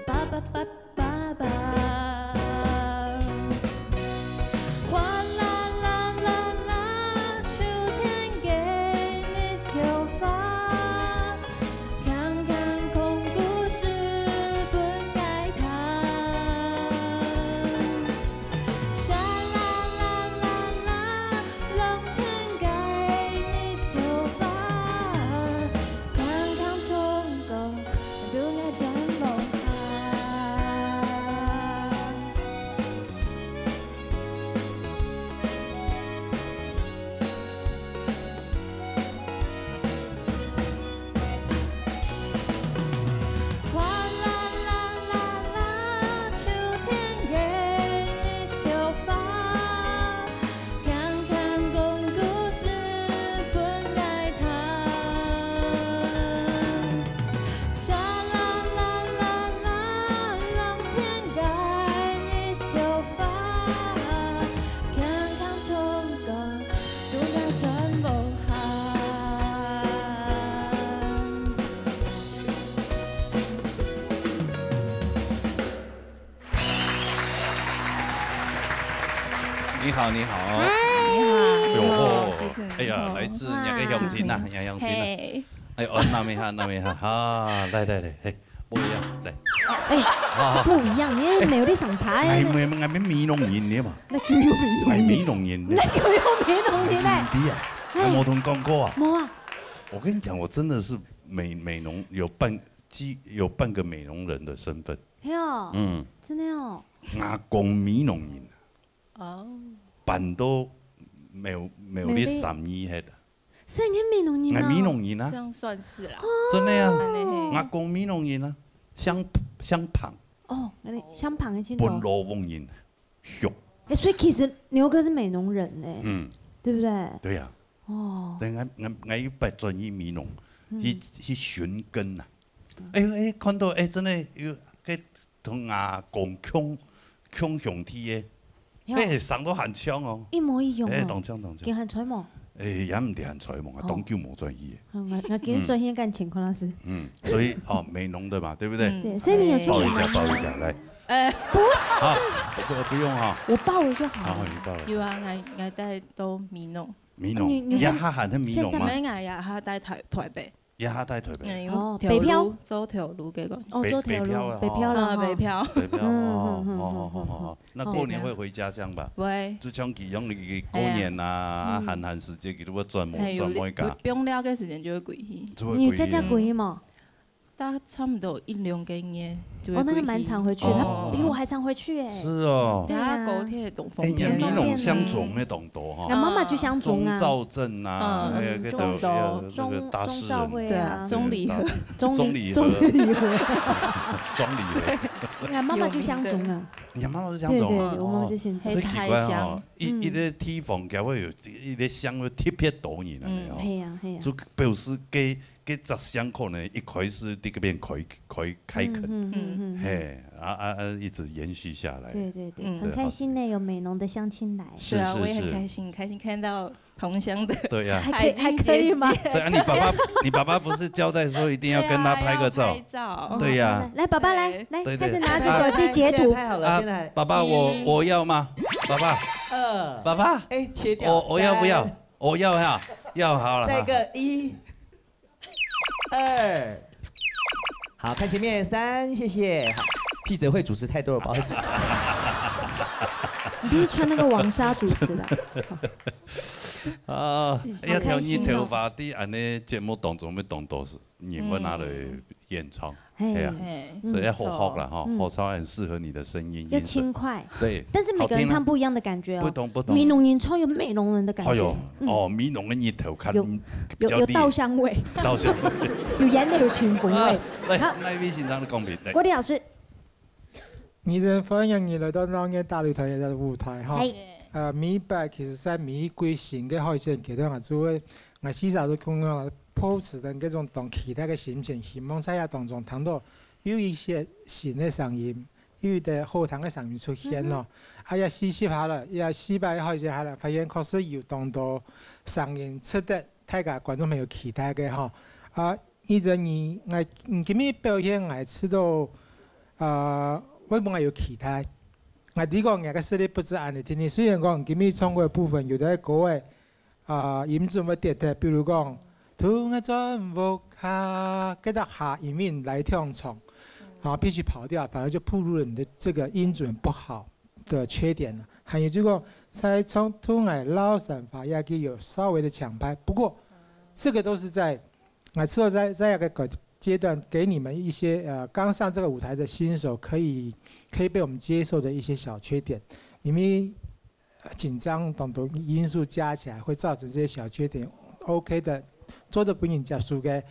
叭叭叭。 爸爸。哗啦啦啦啦，秋天个日頭花，鏘鏘講故事分𠊎聽。沙啦啦啦啦，冷天个日頭花，鏘鏘唱歌。 你好，你好。嗨，你好，哎呀，来自哪个乡亲呐？哪乡亲呐？哎，哦，那么哈，那么哈，哈，来来来，嘿，不一样，来。哎，不一样，你没有在上菜。哎，没没没，美浓人的嘛。那就有美浓人。美浓人。那就有美浓人嘞。对呀，还没同讲过啊。没啊。我跟你讲，我真的是美美浓有半既有半个美浓人的身份。哎呦，嗯，真的哦。阿公美浓人。 哦，搬到苗苗栗三义去个。是你美浓人啊？俺美浓人啊。这样算是啦。真的啊，俺讲美浓人啊，乡乡旁。哦，那里乡旁的青岛。本罗翁人，畜。哎，所以其实牛哥是美浓人呢。嗯，对不对？对呀。哦，对，俺俺俺一百转去美浓，去去寻根呐。哎哎，看到哎，真的有个。 同阿公共共兄弟个，哎，生到很像哦，一模一样哦，哎，当像当像，佢很衰無？哎，也毋得很衰無，啊，当久无转去。嗯，我我今日转去感情可能是，嗯，所以哦，美浓的嘛，对不对？对，所以你有去抱一下，抱一下，来，呃，不是，好，不不用哈，我抱了就好，好，你抱了，有啊，来来带到美浓，美浓，你你还还还在美浓吗？现在没，俺也还在台台北。 也下大台北。哦，北漂，做頭路个个。哦，做頭路，北漂，北漂了哈，北漂，北漂。哦，好好好好好。那过年会回家乡吧？会。就像佢样，佢过年啊，闲闲时节佢都会转转回家。放假个时间就会回去。就会回去。你在家过年吗？大概差不多一两个月就会。哦，那个蛮常回去，他比我还常回去哎。是哦。对啊，高铁东风。哎，你们那种乡村那种多哈。俺妈妈就乡村啊。中兆镇啊，嗯，还有个中兆，那个大势人。 对啊，中里和，中里和，中里和，中里和。俺妈妈就乡村啊。你妈妈是乡村啊？对对，我妈妈就乡村。所以奇怪哦，一一个地方，假如有一个乡会特别多人啊，哦，系啊系啊，就表示个个只乡可能一开始在这边开开开垦，嗯嗯嗯，嘿，啊啊啊，一直延续下来。对对对，很开心呢，有美浓的乡亲来。是啊，我也很开心，开心看到。 同乡的。对呀。还可以还可以吗？对啊，你爸爸你爸爸不是交代说一定要跟他拍个照？对呀。来，爸爸来来，开始拿着手机截图。啊，爸爸我我要吗？爸爸。二，爸爸，哎，切掉，哦，我要不要？三，我要哈，要好了哈。再一个，一，二。好，看前面，三，谢谢。好，记者会主持太多了，不好意思。你就是穿那个网纱主持的。啊，谢谢。哎呀，好开心哦。跳你头发的，恁呢节目当中要当多事。 你们拿来演唱，嗯。嘿。哎呀，嘿。所以要好好啦，嗯，哈，嗯。好唱很适合你的声音，要轻快。音色。对，但是每个人唱不一样的感觉哦。好听吗？不同，不同。美濃人唱有美濃人的感觉。哎呦，嗯。哦，美濃个日头看，有，嗯，比较烈。有，有稻香味。稻香味。有鹽味，有清风味。啊，来，好。哪一位先生的公平？来。国立老师。 你真歡迎你來到鬧熱大擂台个舞台哈。係。呃，每擺其實在每一季新个海選階段啊，就會，𠊎時常都講啊，抱持等這種當期待个心情，希望在這當中聽到有一些新个聲音，有一個好聽个聲音出現咯。嗯哼。啊，也四十下了，也四擺海選下了，發現確實有當多聲音值得大家觀眾朋友期待个哈。啊， 以前你，𠊎，你今日表現，𠊎知道，呃，會分𠊎有期待。𠊎知講，𠊎个實力不止恁呢，今日雖然講今日唱歌个部分有兜歌个，啊，音準會跌忒，比如講，同𠊎轉屋下，這隻下音韻來跳唱，啊，必須跑調，反而就暴露了你的這個音準不好的缺點了。還有就講，在唱同𠊎嘮山花，也可以有稍微的搶拍，不過這個都是在 𠊎只有在，在這個階段給你們一些，呃，剛上這個舞台的新手可以，可以被我們接受的一些小缺點，因為，呃，緊張等等因素加起來會造成這些小缺點。OK的，做得分人接受个。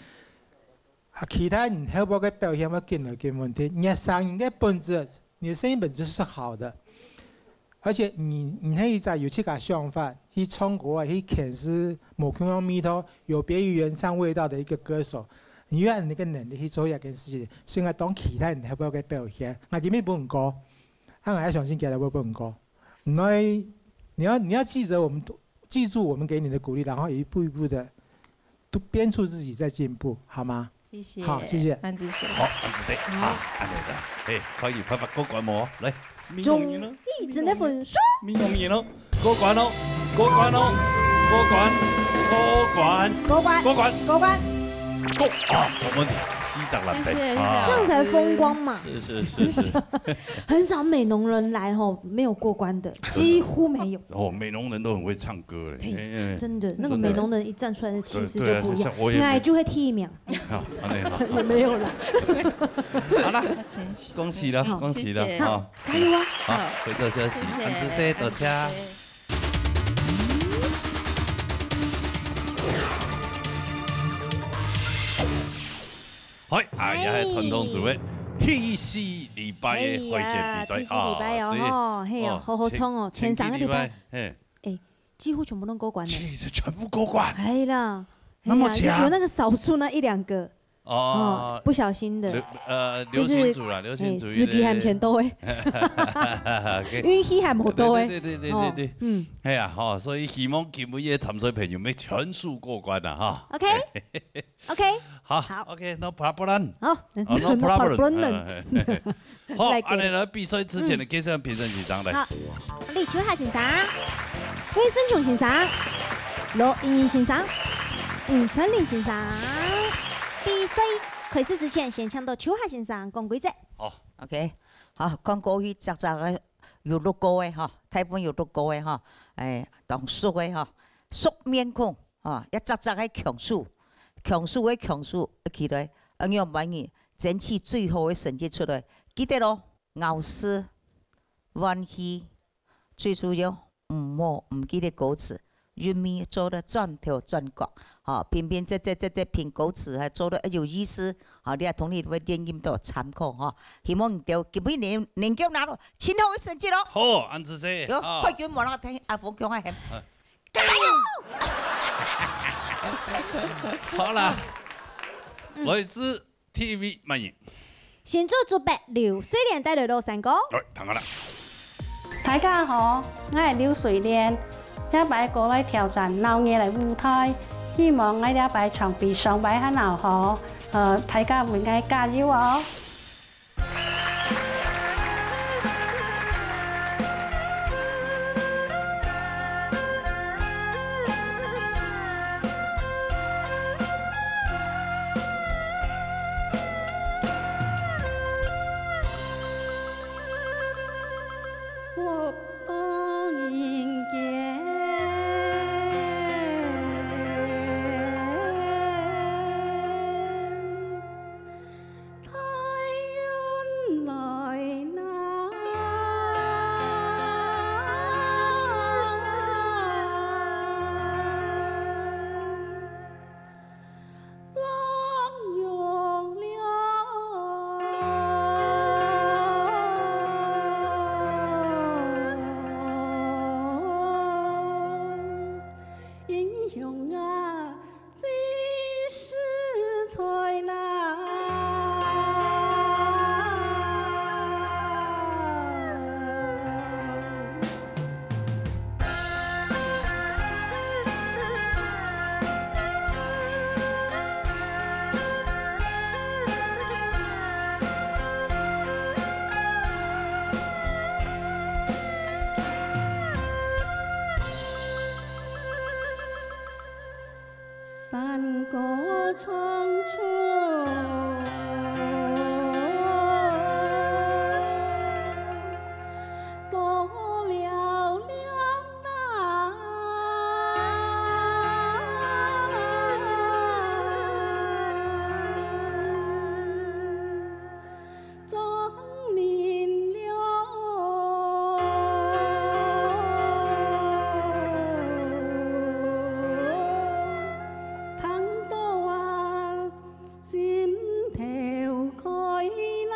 啊，其他你後背个表現會緊來緊穩定，你个聲音个本質，你的聲音本質是好的。 而且你，你係一隻有自家想法，去唱歌啊，去詮釋無共樣味道，有別於原唱味道的一個歌手，你有恁呢个能力去做這件事情，所以𠊎當期待你後背个表現。𠊎今日分你歌，啊，𠊎也相信今日會分你歌。你愛，你要，你要記得我們，記住我們給你的鼓勵，然後一步一步的都鞭策自己在進步，好嗎？ 謝謝。好，謝謝。恁仔細。好，恁仔細。好。啊，恁仔細。嘿，歡迎拍拍過關無？來，美濃人咯。中意真的分手。美濃人咯，過關咯，過關咯，過關，過關，過關，過關，過關。過關。過，啊，我們四隻藍隊。謝謝，謝謝啊。這樣才風光嘛。是，是，是，是。很少美濃人來吼，沒有過關的，幾乎沒有。哦，美濃人都很會唱歌嘞。嘿，嘿，嘿。真的，那個美濃人一站出來的氣勢就不一樣，對，對，對，像我也沒，哎，就會第一名。 好，恁仔好。也沒有啦。好啦，恭喜了，好，恭喜了，謝謝。哈。加油啊！好，回頭休息，謝謝，恁仔細，多謝。恁仔細。好，啊，也係傳統組个第四禮拜个海選比賽。哎呀，第四禮拜哦，啊，對。吼，嘿哦，哦，好好衝哦，前，前三個禮拜。前幾禮拜，嘿。哎， 幾乎全部都過關了。其實全部過關。哎啦，那麼強。哎呀，有那個少數那一兩個，哦，哦，不小心的，劉，呃，就是，劉星祖啦，劉星祖，哎，司機還毋全到位，OK。運氣還無到位。對，對，對，對，對，對。哦，嗯。哎呀，吼，所以希望今晡日个參賽朋友們全數過關啦，哈。OK。OK，好，好。OK，no problem。好，哦，no no problem。Problem。嗯，嘿，嘿，嘿。 好，來，恁仔來比賽之前呢，嗯。介紹評審先生來。好，李秋霞先生、魏生瓊先生、羅英英先生、吳春玲先生。比賽開始之前，先請到秋霞先生講規則。好。OK，好，看過去隻隻个有錄過个吼，大部分有錄過个吼，哎，當熟个吼，熟面孔。 啊，一隻隻个強手，強手个強手，起來，恁樣滿意，爭取最好个成績出來。記得咯，咬字、玩氣，最主要毋好毋記得歌詞，韻味做得轉頭轉角。吼，平平仄仄仄仄拼歌詞，還做得有意思。吼，你也同你會練音到參考吼。希望你兜今晡日能，能夠拿到盡好个成績咯。好，恁仔細。有，啊。快點，我那聽阿峰講啊，喊。啊。 好啦，嗯。來自T V滿意。新竹竹北劉水蓮帶來咾山歌。來，聽下啦。大家好，𠊎係劉水蓮，這擺過來挑戰鬧熱个舞台，希望𠊎這擺唱比上擺還要好，呃，大家為𠊎加油哦！穷啊，几时才来？山歌唱出多嘹亮啊。 张明了，听到啊，心头开啦。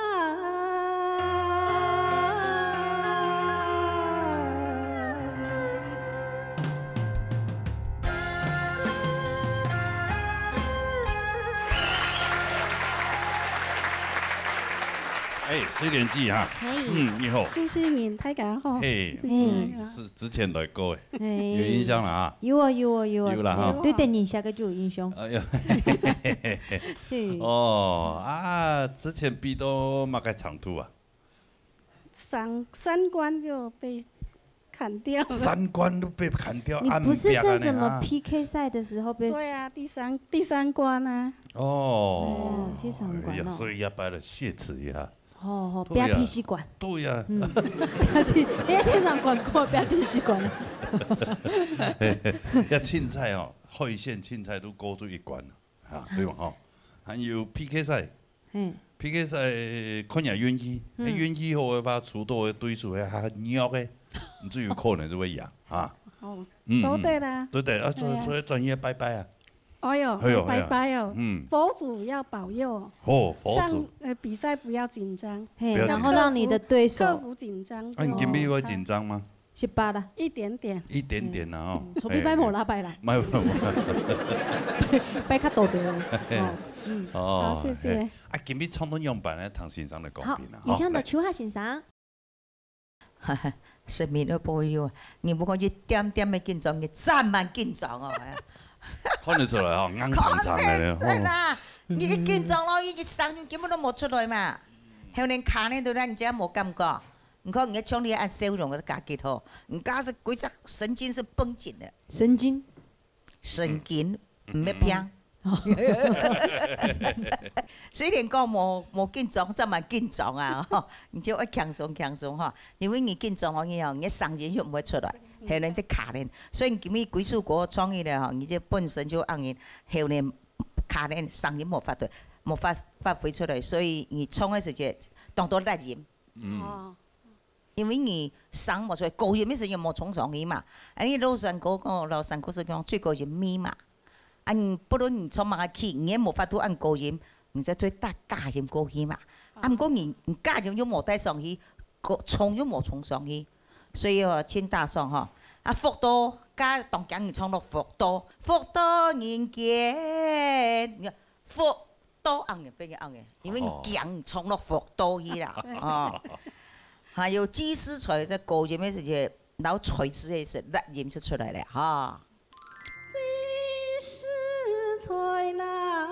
哎，水莲姐哈，嘿。嗯，你好。主持人大家好。嘿，嘿。嗯，是之前來過哎，嘿。有印象了啊？有啊，有啊，有啊。有啦哈。对，对电影下个就有印象。哎呀，对。哦，啊，之前比到么个程度啊？三，三关就被 砍掉了。三关都被砍掉，你不是在什么啊？P K赛的时候被，对啊，第三，第三关啊。哦，嗯，第三关哦。哎呀，所以要把它雪耻一下。哦，哦，对呀。不要踢西馆。对呀。嗯，不要踢，你要踢上馆过，不要踢西馆。要凊彩哦，海鲜凊彩都过出一关了啊，对吧？哈，还有P K赛， 嘿。P K赛看你运气，嗯。哎，运气好个话，出到个对手还，还弱个，你就有可能就会贏啊。哦，嗯，做得啦。嗯，对，对，啊，做，对啊。做个专业拜拜啊。哎哟，哎哟，拜拜哦。哎呀，嗯。佛祖要保佑。哦，佛祖。上，呃，比赛不要紧张，嘿，不要紧张。然后让你的对手，克服，克服紧张就，啊，你今天会紧张吗？ 十八啦。一点点。一点点啦，吼。嗯，从一般无拉白啦。哎，没有，没有。白较多的哦。哦，嗯。哦，好，谢谢。哎，啊，今日唱到样板呢，听先生来讲评啦，好，吼，来。以上的秋华先生。神明的保佑啊，你不讲一点点的紧张，你真蛮紧张哦，哎呀。看得出来哦，硬撑撑的呢，看得出啦，吼。你一紧张咯，你声音根本都无出来嘛。后面卡呢，对不对？你这样无感觉。 你看人家像你恁笑容个家己吼，人家是规只神经是绷紧的。神经？神经，嗯。毋要病。嗯。虽然讲无，无紧张，这蛮紧张啊，吼，你就要轻松轻松吼，因为你紧张哦，你哦，你个声音就毋会出来，嗯。后面就卡呢。所以你今日几首歌唱起来吼，你这本身就让人后面卡呢，声音无法度，无法发挥出来，所以你唱个时节，当多拉音。 嗯。哦。因为你声无出来，高音个声音无冲上去嘛。啊，你老山歌讲，老山歌是讲最高音咪嘛。啊，你不论你唱么个key，你也无法度按高音，你再再带加音过去嘛。啊，哦。毋过你，你加音又无带上去，高，冲又无冲上去，所以哦，请大家吼，啊，福到，加当强你唱到福到，福到人间，你看，福 到红个，变个红个，因为你哦。强冲落腹肚去啦，哦。还有鸡丝菜，在高音个时节，然后菜丝个是辣音就出来了哈。鸡丝菜啦。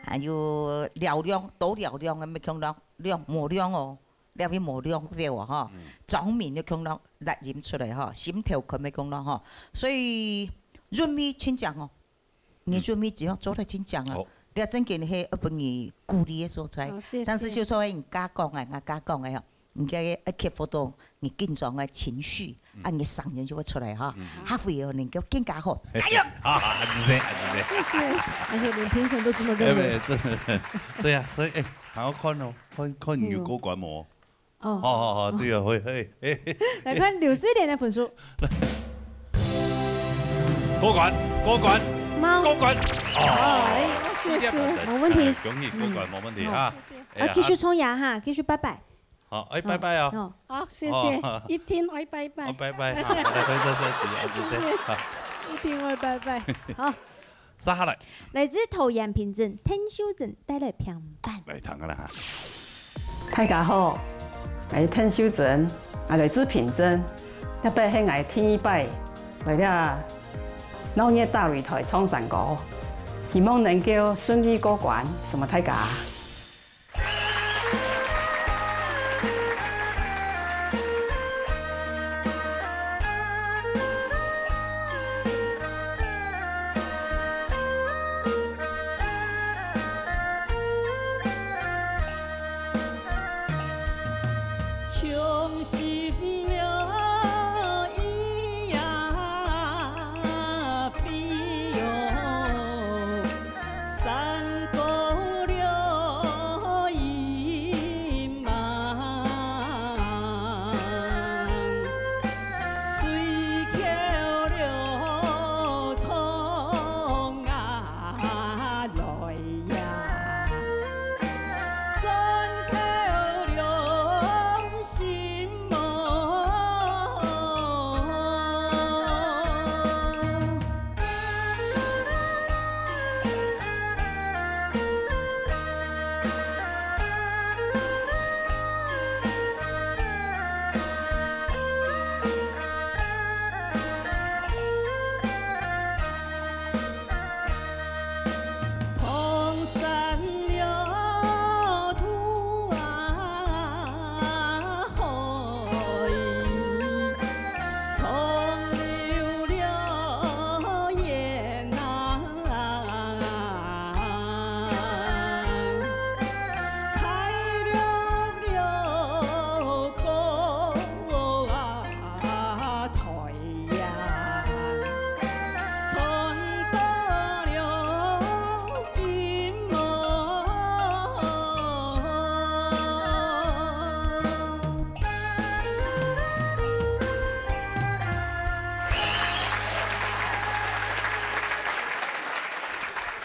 还有嘹亮，多嘹亮个，没看到亮，无亮哦。 了去无亮调啊，吼。嗯。张明就讲到辣音出来，吼，心头可没讲到，吼。所以韵味真强哦，你嗯。韵味只要做得真强啊。好。你真正系要分你鼓励的所在。好，谢谢。但是就说你加讲啊，我加讲个吼，你个要克服到你紧张的情绪，嗯。啊，你声音就会出来哈。嗯。下回哦，能够更加好，加油！啊，谢谢，谢谢。谢谢。而且连评审都这么认为。哎，真的，对啊，所以哎，还要看哦，看看你有过关无？哎呦。 哦。好，好，好，对啊，会，嘿，嘿，嘿。来看刘水莲的分数。过关，过关，猫。过关。哦，哎，谢谢。四点满分。没问题。哎，恭喜过关，嗯。没问题啊。好。哎呀，啊，继续冲牙哈，继续拜拜。好，哎，拜拜哦。哦，好，谢谢，哦，一定爱拜拜。哦，拜拜，好，大家快乐休息，啊，谢谢，谢谢。好。一定会拜拜。好。接下来。来自桃园平镇，陈秀珍带来评判。来听个啦哈。大家好，我是陈秀珍，我来自平镇，这摆是我第二摆来这闹热大擂台唱山歌，希望能够顺利过关，承蒙大家。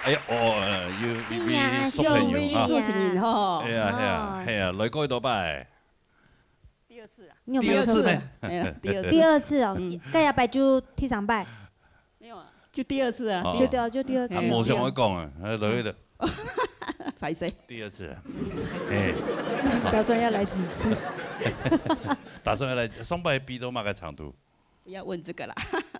哎呀，哦，呃，有，有，哎呀，有小朋友啊。有主持人吼。哎呀，哎呀，哦。哎呀，來過幾多擺？第二次啊。你有沒有第二次呢？哎呀，第二次。第二次哦，嗯。該下擺就第三擺。沒有啊，就第二次啊。哦。就對啊，就第二次。啊，無想愛講啊，還來的。歹勢。第二次啊。哎。打算要來幾次？打算要來，上擺比到麼个程度？不要問這個啦。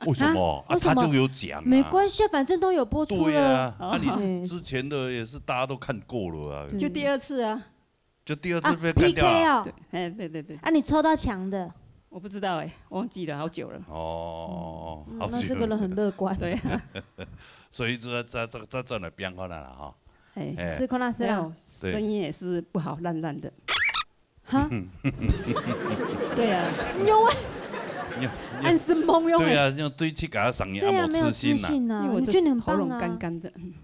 為什麼？啊，啊，為什麼？他就有講啊。沒關係，反正都有播出了。對啊，啊，你之，嗯。之前的也是大家都看過了啊。對。就第二次啊。就第二次被幹掉了。啊，P K哦。對，哎，對，對，對。啊，你抽到強的？我不知道哎，忘記了，好久了。哦，嗯，好久了。那這個人很樂觀。對啊。所以這，這，這，這轉來變化了啦，哈。哎。哎。試看啦，試啦。沒有，對。聲音也是不好，爛爛的。 哈？對啊。有啊。有，有。恁生猛用欸。對啊，要對自家聲音啊，對啊，無自信啊。沒有自信啊，因為我的你覺得你很棒啊。喉嚨乾乾的，嗯。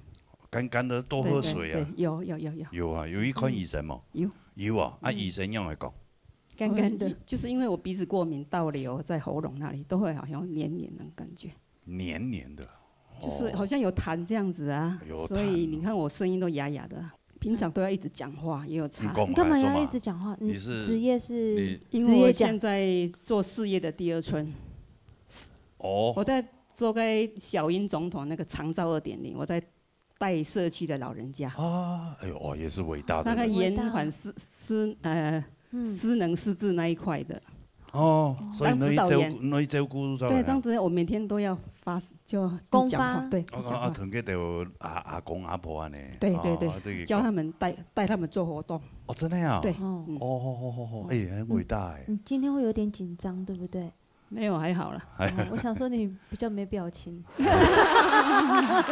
乾乾的，多喝水啊。對，對，對，有，有，有，有。有啊，有去看醫生無？嗯。有。有啊，啊，嗯。醫生仰會講？乾乾的。哦，就，就是因為我鼻子過敏，倒流在喉嚨那裡，都會好像黏黏的感覺。黏黏的。就是好像有痰這樣子啊，哦。有痰哦。所以你看我聲音都啞啞的啊。 平常都要一直講話，也有差。你講嘛，你幹嘛要一直講話？你，你是，你職業是，你因為我現在做事業的第二春。職業講。哦。我在做該小英總統那個長照二點零，我在帶社區的老人家。啊，哎呦，哦，也是偉大的人。那個延緩失，偉大。失，呃，嗯。失能失智那一塊的。 哦，所以你去照顧，當指導員。你去照顧著啊？對，這樣子我每天都要發，就，就講話，公發。對，哦，講話。啊，同佢兜阿，阿公阿婆恁呢。對，對，對，哦，對，教他們帶，帶他們做活動。哦，真的啊？對，哦。嗯。哦，好，好，好，好，哎，很偉大哎。嗯，你今天會有點緊張，對不對？沒有，還好啦。哦，我想說你比較沒表情。啊，啊，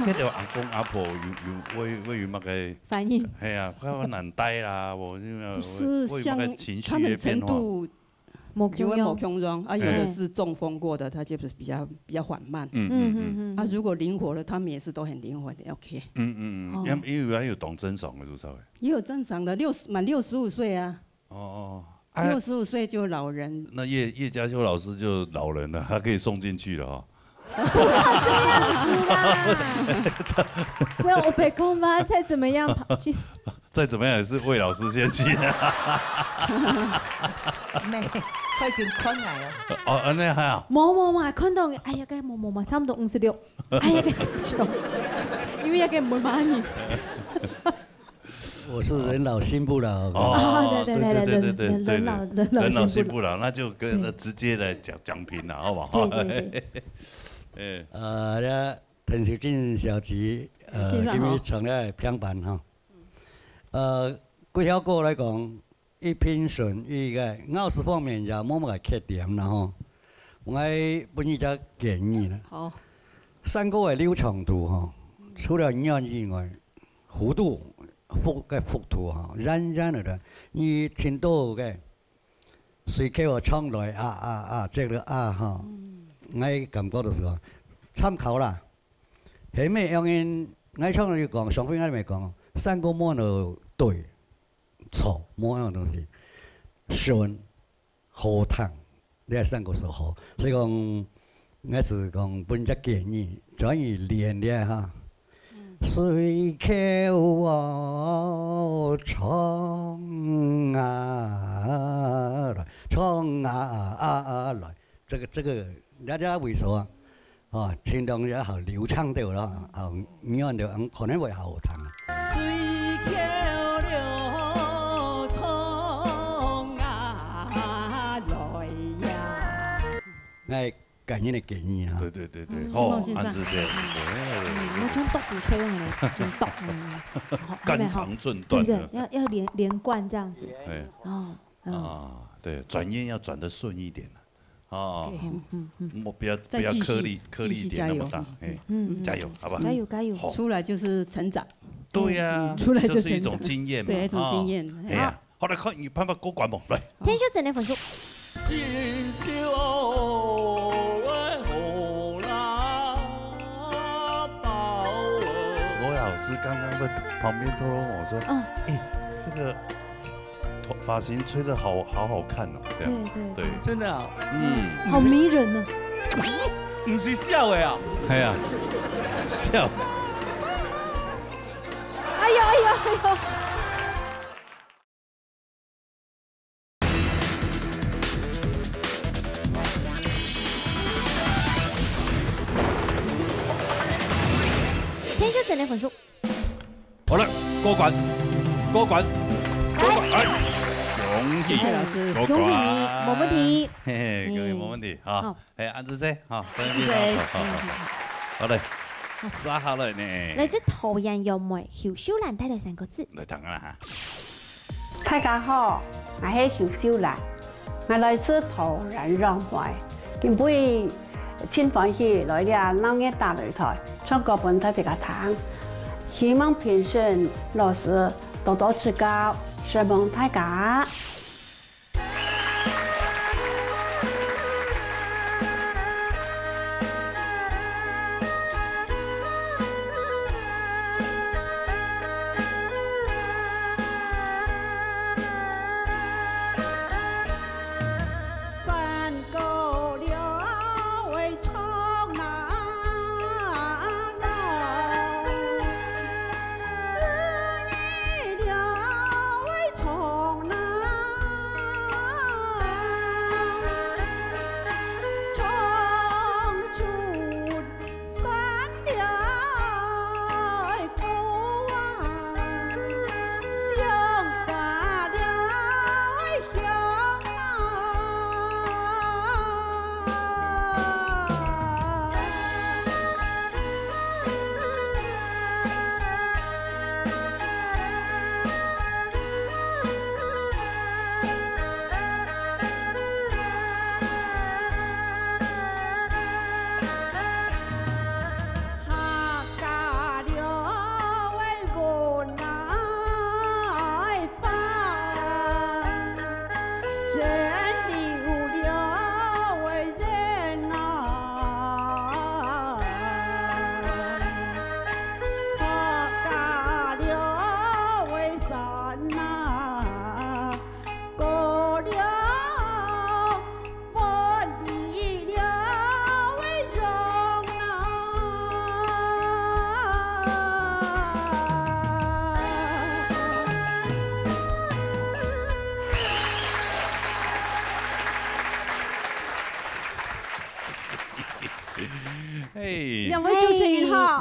佢兜阿公阿婆有，有，會，會有麼个反應？係啊，較難帶啦，我就，不是，會，會有麼个情緒的變化。像他們程度 無共樣。就會無共樣，啊，有的是中風過的，他就是比較，比較緩慢。嗯，嗯，嗯，嗯。啊，如果靈活的，他們也是都很靈活的，OK。嗯，嗯，嗯。哦。因為，因為還有當正常的，多少欸？也有正常的，六十，滿六十五歲啊。哦，哦。啊，六十五歲就老人。那葉，葉嘉修老師就老人了，他可以送進去了哈。不要這樣子啦。不要，我被控吧，再怎麼樣，跑，其實再怎么样也是魏老师先去。没，快点看来哦。哦，安尼哈。无无嘛，看到，哎呀，该无无嘛，差不多五十六。哎呀，该，因为那个没骂你。我是人老心不老。哦，对对对对对对对对，人老人老人老心不老。心不老，那就跟对直接来讲讲评了，好不好？对对对。哎。呃，那 陈秀珍小姐，呃，先生好。今日唱个平板吼。呃，歸條歌來講，一品順，一个咬字方面也無麼个缺點啦吼。𠊎本意只建議啦。好。山歌个流暢度吼，除了軟以外，弧度、幅个幅度吼，軟軟个，你聽到个 隨口啊唱來啊啊啊，這个啊吼，𠊎感覺就是講，參考啦。係無樣人，𠊎唱就講，上回𠊎咪講，山歌無有對、錯，無樣東西，順、好聽，你愛山歌就好。所以講， 𠊎係講分隻建議，轉去練練哈。隨口哦，唱啊來，唱啊啊啊來，這个這个，大家為所啊，啊，盡量也好流暢點啦，啊，軟點，可能會好聽。隨口了唱啊來呀。哎， 感恩的建議哈。對對對對，嗯，哦，希望先生。安子先，嗯，對，那就讀不出用了，就讀，嗯，好，甘草寸斷了。對不對？要要连连贯这样子。哎。哦，嗯。啊，對，轉音要轉得順一點啊。哦，對。嗯嗯嗯。我不要不要再繼續刻意刻意點那麼大，繼續加油。哎，嗯，加油，好吧？加油加油。好。出來就是成長。對呀，嗯，出來就成長。就是一種經驗嘛，對，一種經驗，哦，哎呀。 好，來看有辦法過關無？來。天秀珍个分數。羅老師剛剛在旁邊偷偷跟我說，嗯。哎，這個頭髮型吹得好好好看哦，這樣。對對。對。真的啊。嗯。好迷人哦。毋是笑的啊。哎呀，笑。哎呦哎呦哎呦。 天秀珍个分數。好了，過關，過關，過關，哎，恭喜，謝謝老師。過關。恭喜你，無問題。嘿嘿，恭喜，嗯。無問題，好。好。哎，安子姐，好，恭喜，安子姐。好好好好。好嘞，接下來呢？來自桃園楊梅，邱秀蘭帶來三個字。來聽啊哈。大家好，𠊎係邱秀蘭。 𠊎來自桃園楊梅，今晡日盡歡喜來這鬧熱打擂台，唱歌分大自家聽。希望評審老師多多指教，承蒙大家。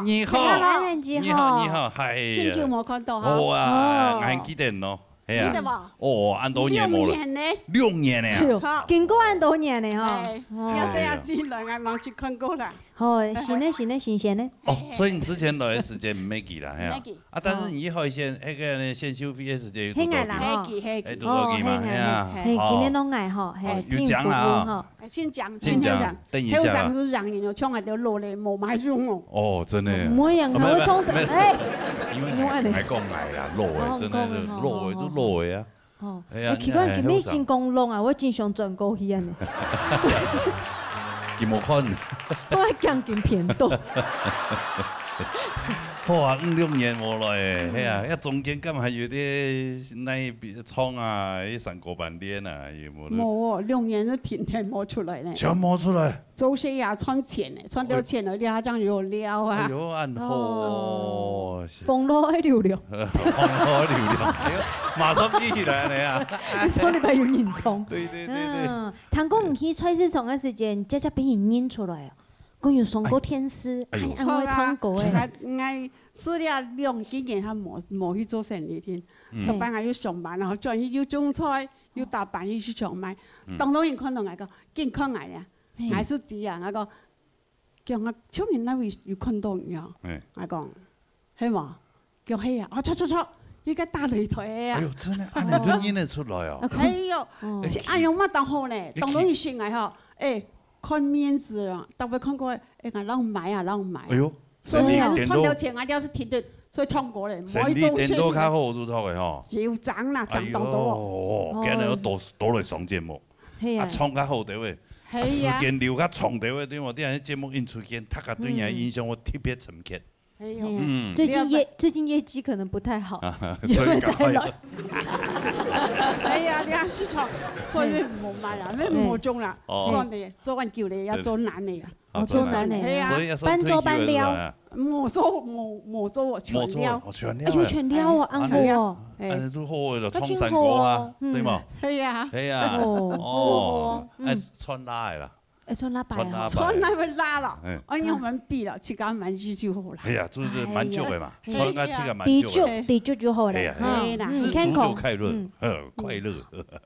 你好，你好，你好，你好，嗨。真久無看到哈。好啊，哦。還記得喏，係啊。記得無？哦，恁多年無了。六年呢？六年呢？哎喲，著。經過恁多年呢哈。哎，哦。要是要進來，俺忙去看過了。好，新的，新的，新鮮的。哦，所以你之前來的時間毋會記啦，係啊。毋會記。啊，但是你以後先，那個呢，先修費的時間有堵到記。係啦，吼。會記，會記。哎，堵到記嘛，哦，係啊，係啊。係，哦。今天攏來吼，哦，係，有獎啦啊。聽服務吼。 哎，真正，真正，真正，等一下啦。後生係人哦，像𠊎兜老了，無麼用哦。哦，真的。毋會啊，哦，還會創啥？沒有，沒有。哎，因為你按呢。還講𠊎啦，老的，哦，真的是講的，老的，哦，就老的啊。哦，哎呀，哎，奇怪，你還後生。今日真講老啊，我真想轉過去按呢。你無看？我還講緊片段。好啊，五六年無來，係啊，嗯。那中間敢還有點那一筆創啊，一三個半年啊，有無？無哦，六年都天天無出來呢。全無出來。 做事也賺錢呢，賺到錢了，哎。你還這樣有料啊。哎喲，恁好哦。哦，是。風浪的流量。風浪的流量，哎喲，馬上記起來了呀。你說你還有認真。對，對，對，對。嗯，聽講你去菜市場的時間，直接被人認出來哦。講有上過電視，哎，哎喲。還，還會唱歌哎。著啊，𠊎，𠊎是這兩幾年還無，無去做生理添。嗯。頭擺𠊎又上班，然後轉去又種菜，又打粄，又去上班。嗯。當多人看到𠊎講，緊看𠊎呀。 嘿。𠊎就知啊，𠊎講，叫𠊎像人那位有看到你哦。嘿。𠊎講，係無？叫係啊，哦，著，著，著，一個大擂台啊。哎喲，真的，恁樣就認得出來哦。啊，哎喲，哦。是恁樣嘛當好呢，哎，當容易醒來吼，哎，看面子啊，特別看過，哎，𠊎老買啊，老買啊。哎喲，所以啊，生理顛倒，賺到錢啊，你要是停的，所以唱歌嘞，生理顛倒較好，就著个吼。有獎啦，哎喲，當當多哦。哦，今日要多，多來上節目。 係啊。啊，唱較好兜个，係啊。啊，時間留較長兜个，對無？這樣節目印出現，大家對你个印象會特別深刻。嗯。係啊。嗯。最近業，最近業績可能不太好。啊，所以趕快。又再來。哎呀，這樣市場，所以無賣啦，嘿。無中啦，哦。算了，做恁久了，要做難的啦。對。 哦，做生意。係啊。所以要算退休了，半做半料。係吧？無做，無，無做，全料。無做，哦，全料。哎喲，全料啊，啊，恁好哦。全料。哎。哎，就好了，創新高啊，那真好啊，嗯。對嗎？係啊。係啊。哦。哦。嗯。哎，穿辣的啦。哎，穿辣白啊。穿辣白。穿辣會辣了，哎。哎，你們比了，自家滿意就好了。哎呀，就是滿足的嘛，哎呀。穿个自家滿足的。知足，知足就好了，哎呀，哈。哎呀。嗯，知足就快樂，健康。嗯。呃，快樂。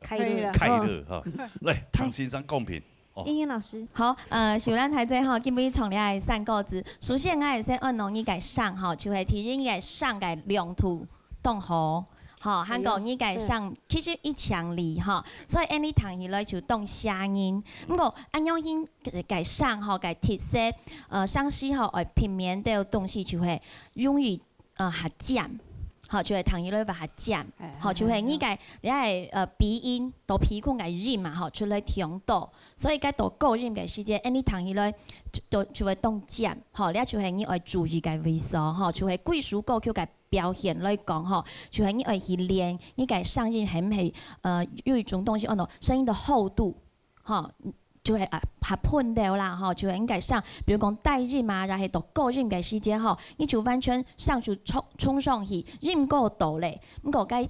快樂。快樂，哈。來，唐先生公平。 哦。英英老師。好，呃，秀蘭大姐吼，今晡日唱這个山歌子。首先，𠊎會先問你个聲吼，就係第一你个聲个亮度當好，吼，還過你个聲其實一強力吼，所以恁樣聽起來就當嚇人。毋過，恁樣形个聲吼，个特色，呃，聲勢吼，會避免到東西就係容易 呃，較尖，吼，就係聽起來會較尖，哎，吼，就係你个，哎，哎。你个，呃，鼻音，到鼻孔个音嘛，吼，出來聽到，所以該到高音个時節，恁樣聽起來就，就，就會當尖，吼，這就係你愛注意个位所，吼，就係貴族歌曲个表現來講，吼，就係你愛去練，你个聲音係毋係，呃，有一種東西，哦，no，聲音的厚度， 吼，就係啊，較噴掉啦，吼，就係應該像，比如講低音啊，也係到高音个時節吼，你就完全上去衝，衝上去，音過到咧，毋過該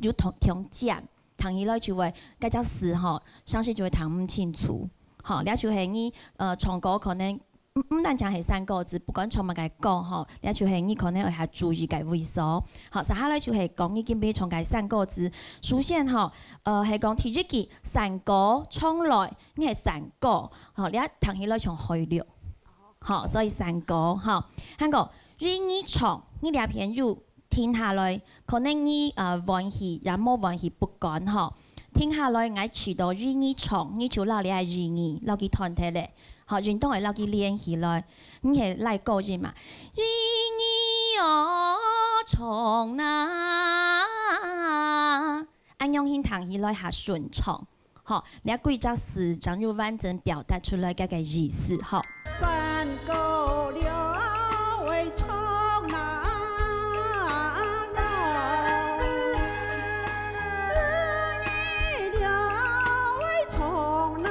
有聽，聽尖，聽起來就會，該隻字吼，聲勢就會聽毋清楚。吼，這就係你，呃，唱歌可能，毋，毋單淨係山歌子，不管唱麼个歌吼，這就係你可能愛較注意个位所。好，接下來就係講你今晡日唱个山歌子。首先吼，呃，係講第一句，山歌唱來 你係山歌，吼，你聽起來像海陸，吼，所以山歌，吼。還過，二二唱，你這片有停下來，可能你，呃，歡喜也無歡喜不管，吼。停下來，𠊎試著二二唱，你就摎這个二二，摎佢斷忒咧，吼，應當會摎佢連起來，你係拉高音嘛。二二哦，唱啊，恁樣形聽起來較順暢。 吼，這幾隻字正有完整表達出來該个意思，吼。山歌了會唱啊，四季了會唱啊。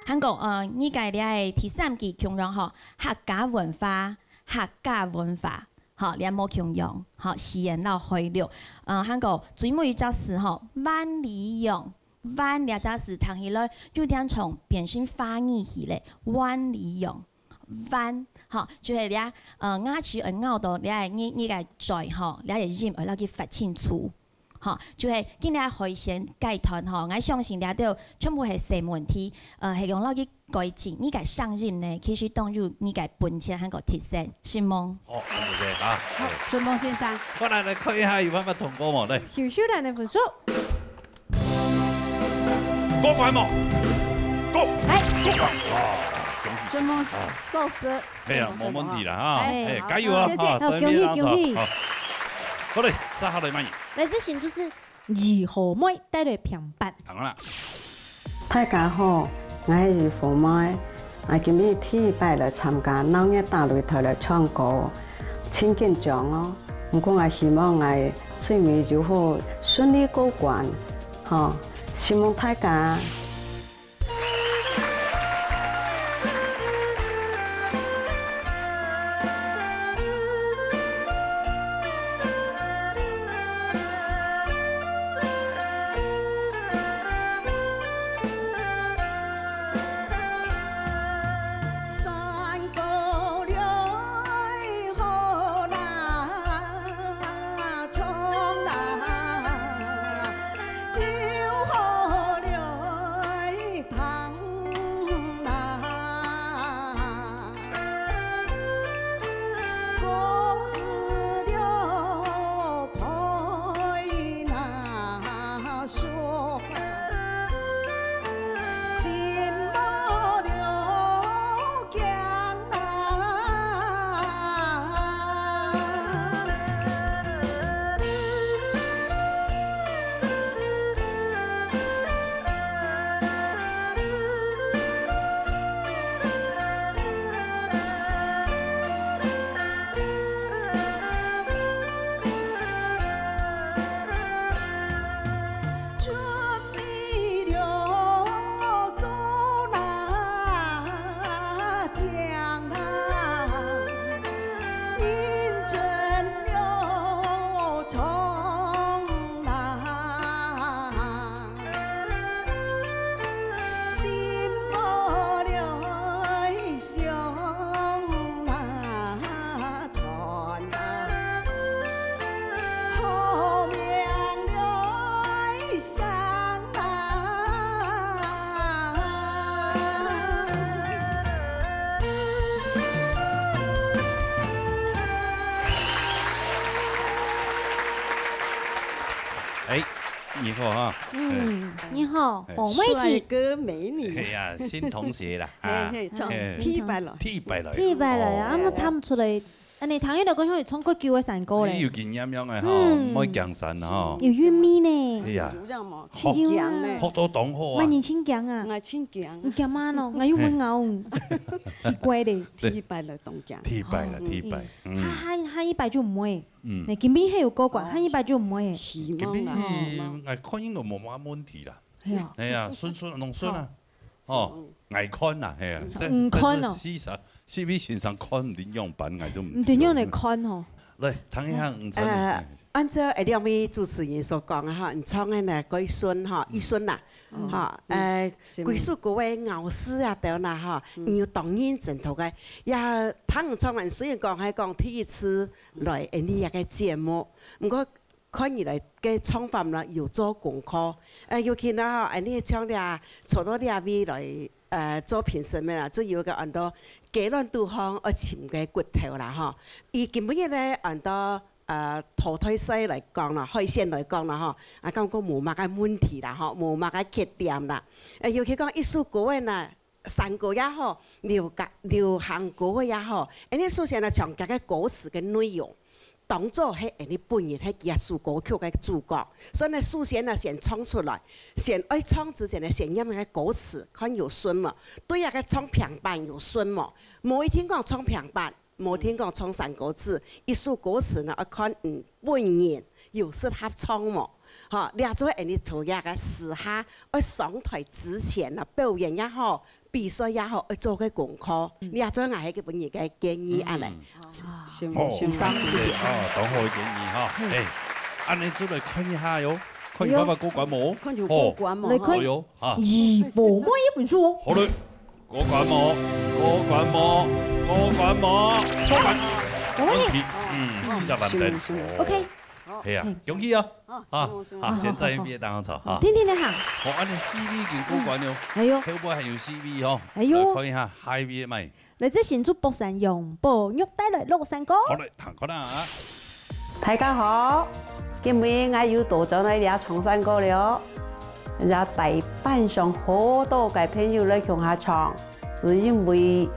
還過，呃，你个這个第三句共樣吼，客家文化，客家文化。 吼，這無共樣，吼，四縣摎海陸。呃，還過最尾一隻字吼，萬里洋，萬這隻字聽起來有點像變成華語去咧，萬里洋。彎，吼，就係這，呃，牙齒會咬到這个你，你个嘴吼，這个音會落去發清楚。吼，就係今日海鮮雞湯吼，𠊎相信這兜全部係細問題，呃，係用落去改進。你个聲音呢，其實當有你个本錢還有特色，承蒙。好，多謝啊。好，承蒙先生。過來，來看一下有辦法通過無？來。優秀的分數。過關無？過。哎，過關。哇，恭喜。承蒙，啊。過關。 係啊，無問題啦哈，哎，哎，好，加油啊，謝謝。哈，好，恭喜，恭喜。好，好嘞，接下來麼人？來，這先就是二號妹帶來評判。當然啦。大家好，𠊎係二號妹，𠊎今日第一擺來參加鬧熱大擂台來唱歌，盡緊張哦。毋過𠊎希望𠊎最尾有好順利過關，吼，承蒙大家。哎，你好哈。嗯，哎。你好，哎。好妹子。帥哥美女。哎呀，新同學啦，啊。嘿，嘿，唱，哎。第一擺了。第一擺了。第一擺了呀，哦。啊，那聽毋出來，恁呢，聽起來好像有唱過久个山歌咧。哎，有經驗樣个吼，嗯。毋會驚山吼。有韻味呢。哎呀。有樣嘛，好，清香呢。學到當好啊。蠻年輕啊。𠊎清香。你驚嘛喏，𠊎又會咬。奇怪咧。第一擺了，當驚。第一擺了，嗯。第一擺。嗯。嗯。下，下，下一擺就毋會。 嗯。你今晡日係有過關，哦。下一擺就毋會。希望啦，今晡日，希望。𠊎看應該無麼問題啦。係啊。哎呀，順順，攏順啊。好。哦，𠊎看啦，係啊。嗯。但，嗯，看哦。但是四十，四位先生看毋定樣板，𠊎就毋知。毋知樣來看吼。來，聽一下，嗯。吳琛。呃，哎。按照，呃，兩位主持人所講啊，哈，你唱个呢，較順哈，一順啦。嗯。哈，嗯，呃，是嗎？幾首歌个咬字啊，等等哈，嗯。你有當認真讀个，也聽你唱啊，雖然講，還講第一次來，呃，你這个節目， 毋過看你來个唱法呢，有做功課。呃，尤其呢，吼，恁呢像這，坐到這位來，呃，做評審个啦，就有一個安到雞卵肚項愛尋个骨頭啦，吼。佢今晡日呢，安到，呃，淘汰賽來講啦，海選來講啦，吼，啊，感覺無麼个問題啦，吼，無麼个缺點啦。呃，尤其講一首歌个呢， 山歌也好，流行，流行歌也好，恁呢首先呢，將佢个歌詞个內容當做係恁呢本人係佢一首歌曲个主角。所以呢，首先呢，先唱出來，先愛唱之前呢，先唸該个歌詞，看有順無，對啊，該唱平板有順無，無一定講唱平板， 無聽講唱山歌詞，一首歌詞呢，愛看，嗯，本人有適合唱無？吼，這做恁呢頭一个時下，愛上台之前呢，表演也好，比賽也好，愛做个功課。嗯。這做𠊎係个本人个建議恁呢。嗯。啊，好，以上，謝謝。哦，當好个建議哈。嗯。哎，恁呢就來看一下喲，看有辦法過關無？哎喲。看有過關無？哦。來看。哎喲，哈。二號妹个分數哦。好嘞。 過關無？過關無？過關無？過關。無問題。嗯，四十萬等。OK。係啊，恭喜哦！啊，好，先在一邊當好，哈。天天的哈。哦，恁樣四位已經過關了。哎喲，後背還有四位哦。哎喲，來看一下下一位係麼个。來自新竹博山楊寶玉帶來老山歌。好，來聽看啊。大家好，今晡𠊎又倒轉來這唱山歌了。也帶伴上好多个朋友來共下唱，係因為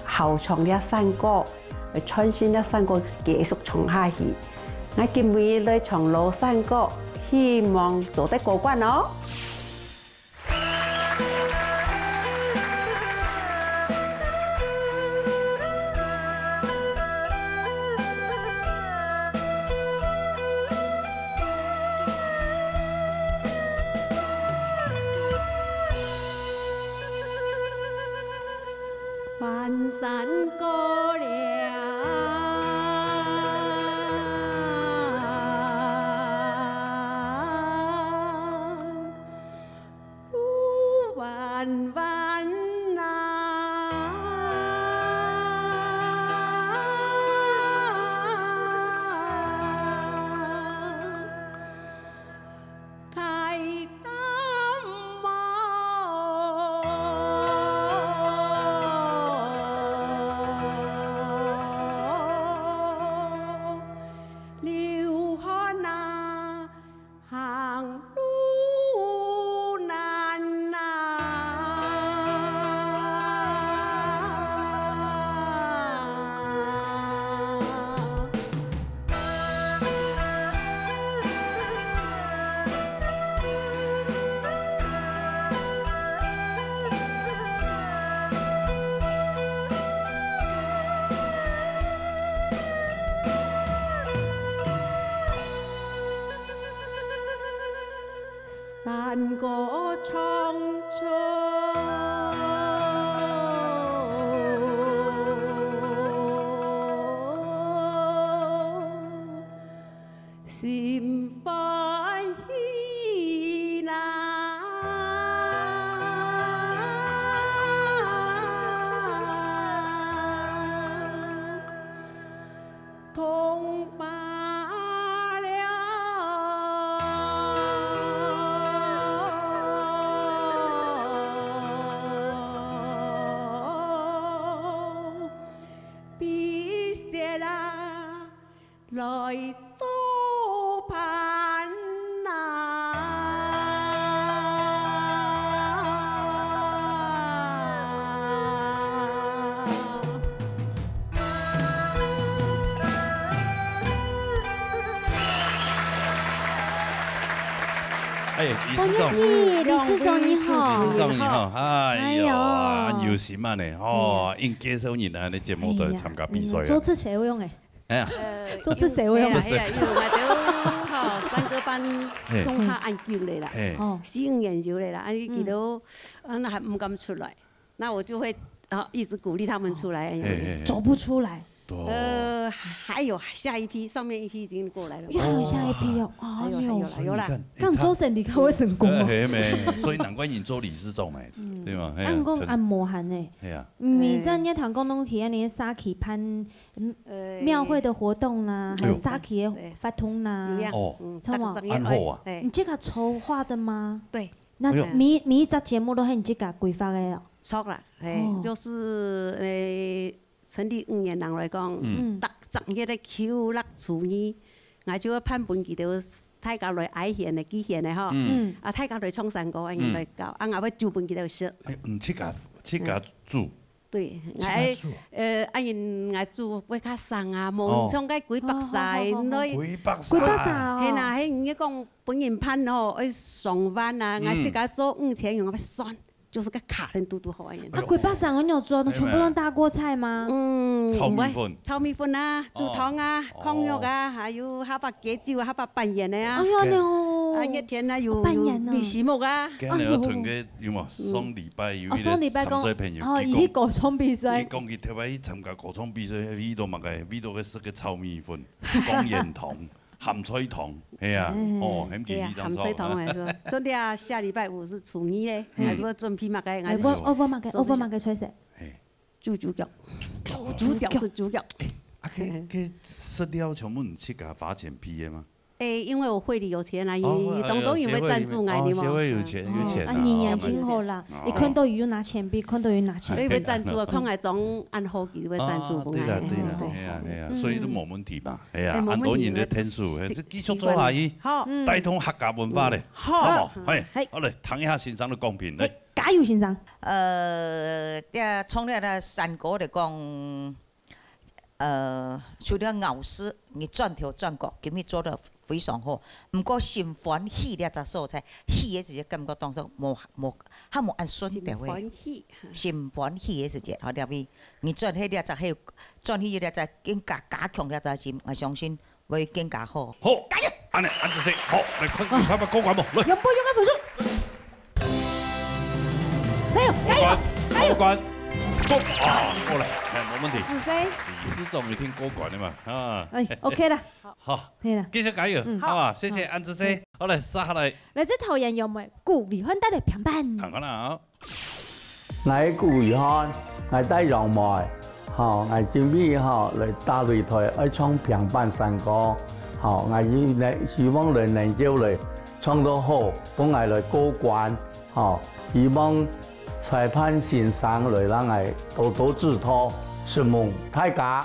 好唱這山歌，會傳承這山歌繼續唱下去。𠊎今晡來唱老山歌，希望做得過關哦。翻山过山歌唱唱，心欢喜啦。哎，理事长。李市长你好。理事长你好，哎呦，哎呦。啊，有心啊呢，哦，应介绍人啊，你节目都参加比赛啊。哎呀，嗯，做主持人有用哎。 哎呀，做主持人有用。哎呀，哎呀，因为我都吼，山歌班共下恁久了啦，嘿。哦。四五年久了啦，啊，佢都，啊，那還毋敢出來，那我就會，啊，一直鼓勵他們出來，哎呦。嘿，嘿，嘿。走不出來。對。呃，還有下一批，上面一批已經過來了。又還有下一批哦，哦，還有，還有啦，有啦。所以你看，哎，他，剛周深離開會成功嗎？呃，嘿，沒，所以難怪你做理事長嘛，嗯。對嗎？嘿啊，啊，毋過真，恁無閒呢。嘿啊。毋係，哎。這樣你聽講攏去恁呢社區辦 嗯，呃，廟會的活動啦，哎呦。還有社區的活動啦。對，一樣，哦。嗯，知道嗎？逐个專業，恁好啊。哎。你自家籌劃的嗎？對。那，哎呦。每，每一隻節目都係你自家規劃的哦？著啦，嘿，哦。就是，呃，成立五年人來講，嗯。逐隻月个Q六初二，𠊎就會辦分佢兜大家來愛獻个、寄獻个吼。嗯。嗯。啊，大家來唱山歌，愛人來搞，嗯。啊，𠊎會煮分佢兜食。哎，你自家，自家煮？嗯。 對，自家煮啊？哎，呃，啊，因𠊎煮會較省啊，無哦。像該幾百塊，哦，好，好，好，好。來幾百塊。幾百塊哦。係啦，係你講分人辦吼，愛上萬啊，嗯。𠊎自家做五千元，𠊎算，就是个卡人嘟嘟好啊。啊，哎呦。幾百塊，𠊎有做，那全部都大鍋菜嗎？嗯，炒米粉。炒米粉啊，哦。煮湯啊，哦。炕肉啊，還有下把雞酒啊，下把粄圓个啊。哎呦，那哦。啊，熱天啊，有，粄圓啊。有米線目啊。今日要囤个 有無？嗯。上禮拜有一個哦，上禮拜講，參賽朋友，哦，佢講，佢去歌唱比賽。佢講佢特別去參加歌唱比賽，為著麼个？為著个食个炒米粉、江魚湯、鹹菜湯，係啊，嗯，哦，很緊張，對啊，鹹菜湯還是，準備啊，下禮拜五係初二咧，嗯。還係愛準備麼个？哎，還係我，我，我麼个，我，準備我麼个菜色？嘿。豬豬腳，豬腳是豬腳。啊，該，該飼料全部你自家花錢買个嗎？誒，因為我會裡有錢啊，哦，當多人會贊助𠊎，哦，你嘛。協會有錢，有錢啊，啊，你眼睛好啦，哦。你看到有拿錢，比看到有拿錢。所以會贊助啊，看𠊎裝恁好，佢會贊助分𠊎。哦，對啦，對啦，對。係啊，係啊，嗯。所以都無問題吧？係啊，誒，無問題，恁多人个天數，誒，這繼續做下去，好。嗯。帶動客家文化咧，好。好無？係，係。好咧，聽一下先生个講評咧。誒，加油，先生。呃，這創立這山歌來講， 呃，除了咬字，你轉頭轉角，今日做得非常好。毋過心歡喜這隻所在，喜个時節感覺當中無，無，較無恁順的話。心歡喜，哈。心歡喜个時節，吼，了解。你轉去這隻，還有轉去這隻，更加加強這隻心，我相信會更加好。好，加油！恁呢，恁仔細，好，來看看看過關無？來。楊博勇个分數。 來喲，加油，加油！過關，過，啊，過了，哎，無問題。仔細。理事長一定過關个嘛，啊。哎，OK了。好，可以了。繼續加油，嗯。好啊，謝謝，好。恁仔細。好，來，接下來。來自桃園楊梅，顧偉漢帶來評判。看看啦。𠊎顧偉漢，𠊎帶楊梅，吼，𠊎今晡日吼來打擂台，愛唱評判山歌，吼，𠊎希，希望來能夠來唱到好，分𠊎來過關。 好，希望裁判先生來讓𠊎多多指導，承蒙大家。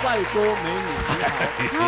帥哥美女，你好。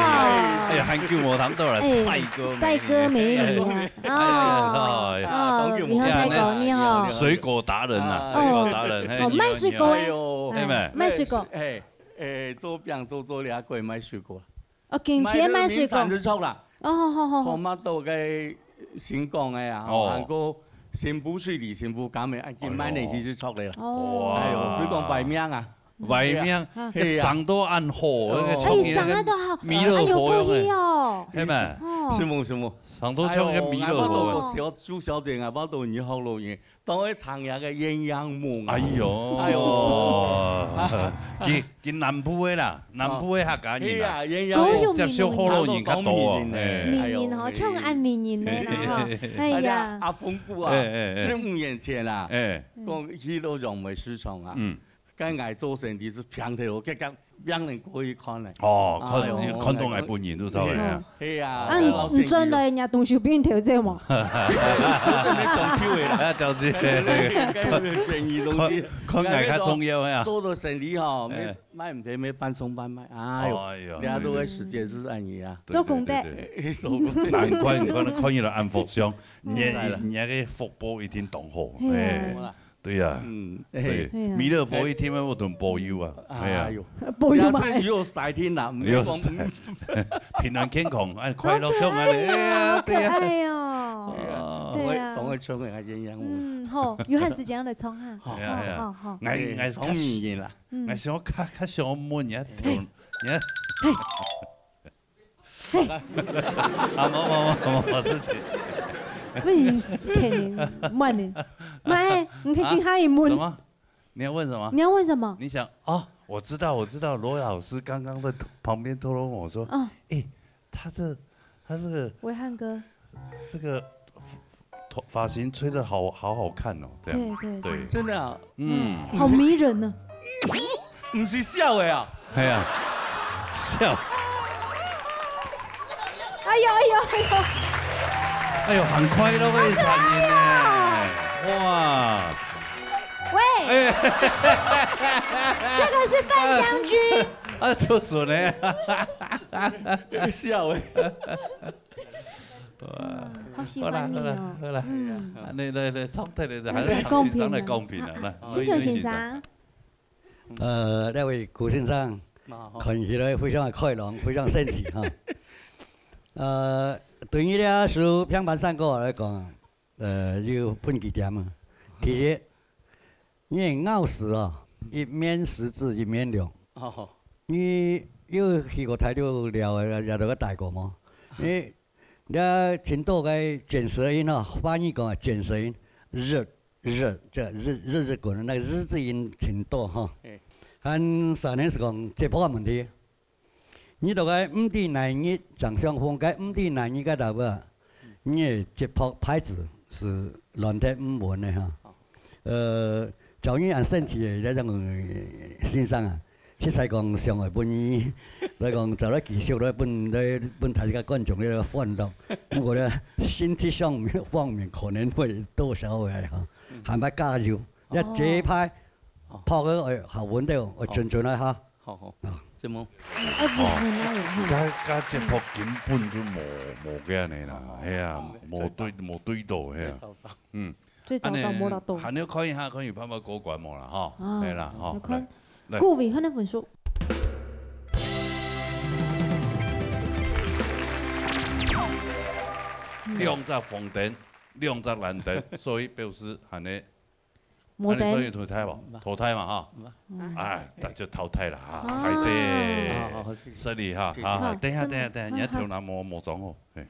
哎呀，很久無聽到了，哎，帥哥美女。帥哥美女啊。哎呀，哦，哎呀，哦，你好，大哥，你好。水果達人啊，啊。水果達人，嘿，哦，你好，賣水果的。你好。哎呦。哎，賣水果。哎，哎，做餅做做了，還賣水果。 哦，今天賣水果。賣這個名產就著啦。哦，好，好，好，好。Tomato个新港个啊，哦。還過新埔水梨、新埔柑个，啊，今賣落去就著个啦。哦。哎喲，係講賣命啊。賣命，係啊。生到恁好，哦。那個哎，生到都好，米樂火樣个。哎喲，福氣哦。係咩？哦。承蒙，承蒙。生到像个米樂火樣。哎喲，𠊎捌到小，朱小姐，𠊎捌到你好咯，你 當會聽這個鴛鴦夢啊。哎喲，哎喲。佢，佢南部个啦，南部个客家人啊，係啊，鴛鴦夢。接受福佬人較多啊，嘿。閩人吼，哎喲，像恁閩人个啦吼，哎呀。哎呀，阿峰哥啊，哎，哎，哎。十五年前啊，哎。講去到楊梅市場啊，嗯。 該𠊎做生理係平頭，結果讓人過去看咧。哦，看，哎喲，看到𠊎本人都走了啊。係啊，啊，老先生。你轉來，人家東西變頭這嘛？這沒講究的啦。哎，講究。該便宜東西。看，看𠊎較重要呀。做到生理吼，哎。賣，賣毋得，賣半送半賣。哎喲，哎喲，人家都會時間係恁樣啊。對，做功德。對，對，對。做功德。難怪你看，看起來恁福相，你，嗯。你那個福報一定當好。係啊。哎。好啦。對呀，嗯，對，嘿。哎呀。彌勒佛一定會同保佑啊，哎呀。哎喲，保佑嘛。也是有晒天啦，毋係講，有晒。平安健康，哎，快樂上來，好可愛哦，哎呀，對呀。好可愛哦。哎呀，哦。對啊。當會，當會唱个，哎，鴛鴦舞。嗯，好，有閒時間來唱哈。好。哎呀，哎呀。好，好，好。哎，哎，哎，方面啦。嗯。哎，想要看，看想要問一下，嘿。你看，嘿。啊，無，無，無，無，無事情。不行，肯定，慢點。慢，你可以進下一問。啊？什麼？你要問什麼？你要問什麼？你想，哦，我知道，我知道，羅老師剛剛在旁邊偷偷跟我說，嗯。欸，他這，他這個偉漢哥。這個頭，髮型吹得好，好好看哦，這樣。對，對，對。對。真的啊？嗯。好迷人呢。毋係笑的啊。哎呀，笑。哎呦，哎呦，哎呦。哎呦，很快樂的聲音呢。好可愛哦。哇。喂。哎。這個是范將軍。啊，就是呢。笑欸。哇。嗯，好喜歡你哦。好啦，好啦，好啦。嗯。啊，來，來，來，唱忒了，還是唱先生來公平啊，來，公平啊。十九先生。 呃，這位古先生，啊，好。看起來非常的開朗，非常生趣哈。呃，對於這首平板山歌來講啊，呃，有分幾點啊。第一，你咬字哦，一面十字，一面龍。哦。你有去過大陸尞，也，也在該待過無？你 這盡多个捲舌音吼，華語講个捲舌音，日，日，這日，日，日滾，那個日字音盡多吼。哎。還三呢係講節拍个問題。你大概毋知哪日，正相逢，該毋知哪日个頭啊，你个節拍拍子係亂忒毋穩个哈。哦。呃，照你恁生趣个，這種先生啊， 實在講，上愛分你來講，做來繼續來分，來分大家觀眾來歡樂。不過呢，身體上面方面可能會多少會哈，嗯。還愛加油。哦。要節拍，哦。拍个愛好穩定，愛準準來哈。好，好。啊。這麼？哎，不，哦。不，那也很。加，加節拍根本就無，無个呢啦，哦。係啊，哦，無對，無對到，係啊。最早早。嗯。 最早早無啦，都。恁呢，還要看一下，看有辦法過關無啦，吼。啊，係啦，吼，要看。來，來。顧偉漢个分數。兩隻紅燈，兩隻藍燈，所以表示恁呢，無燈。恁呢所以淘汰無？淘汰嘛，哈。嗯。哎，那就淘汰了哈，啊。敗勢。啊，好，好，謝謝。失禮哈，謝謝。啊，等一下，是嗎？等一下，等一下，你个頭那毛毛裝哦。 嘿，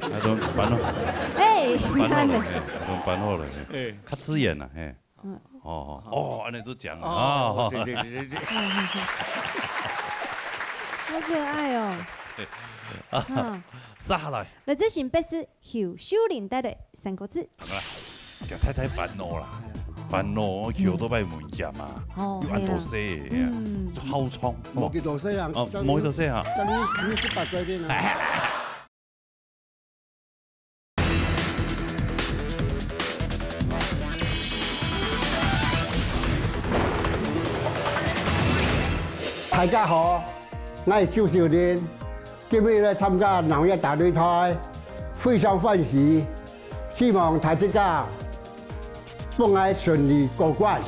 啊，都搬好。嘿，搬好了，你看。嘿，都搬好了，嘿。嘿。較自然啦，嘿。嗯。哦，哦，哦，恁呢就講了，哦，哦。對，對，對，對，對。好可愛哦。對。啊，嗯。接下來。來，這是不是 邱秀玲帶个三個字。好啦，驚太太煩惱啦，煩惱，騎オートバイ無人檢啊，哦，又恁多事，係啊。嗯。就好衝，無幾多歲啊？哦，無幾多歲啊。但你，你十八歲个呢？大家好，我係邱秀玲。 今日來參加鬧熱大擂台，非常歡喜，希望大自家分𠊎順利過關。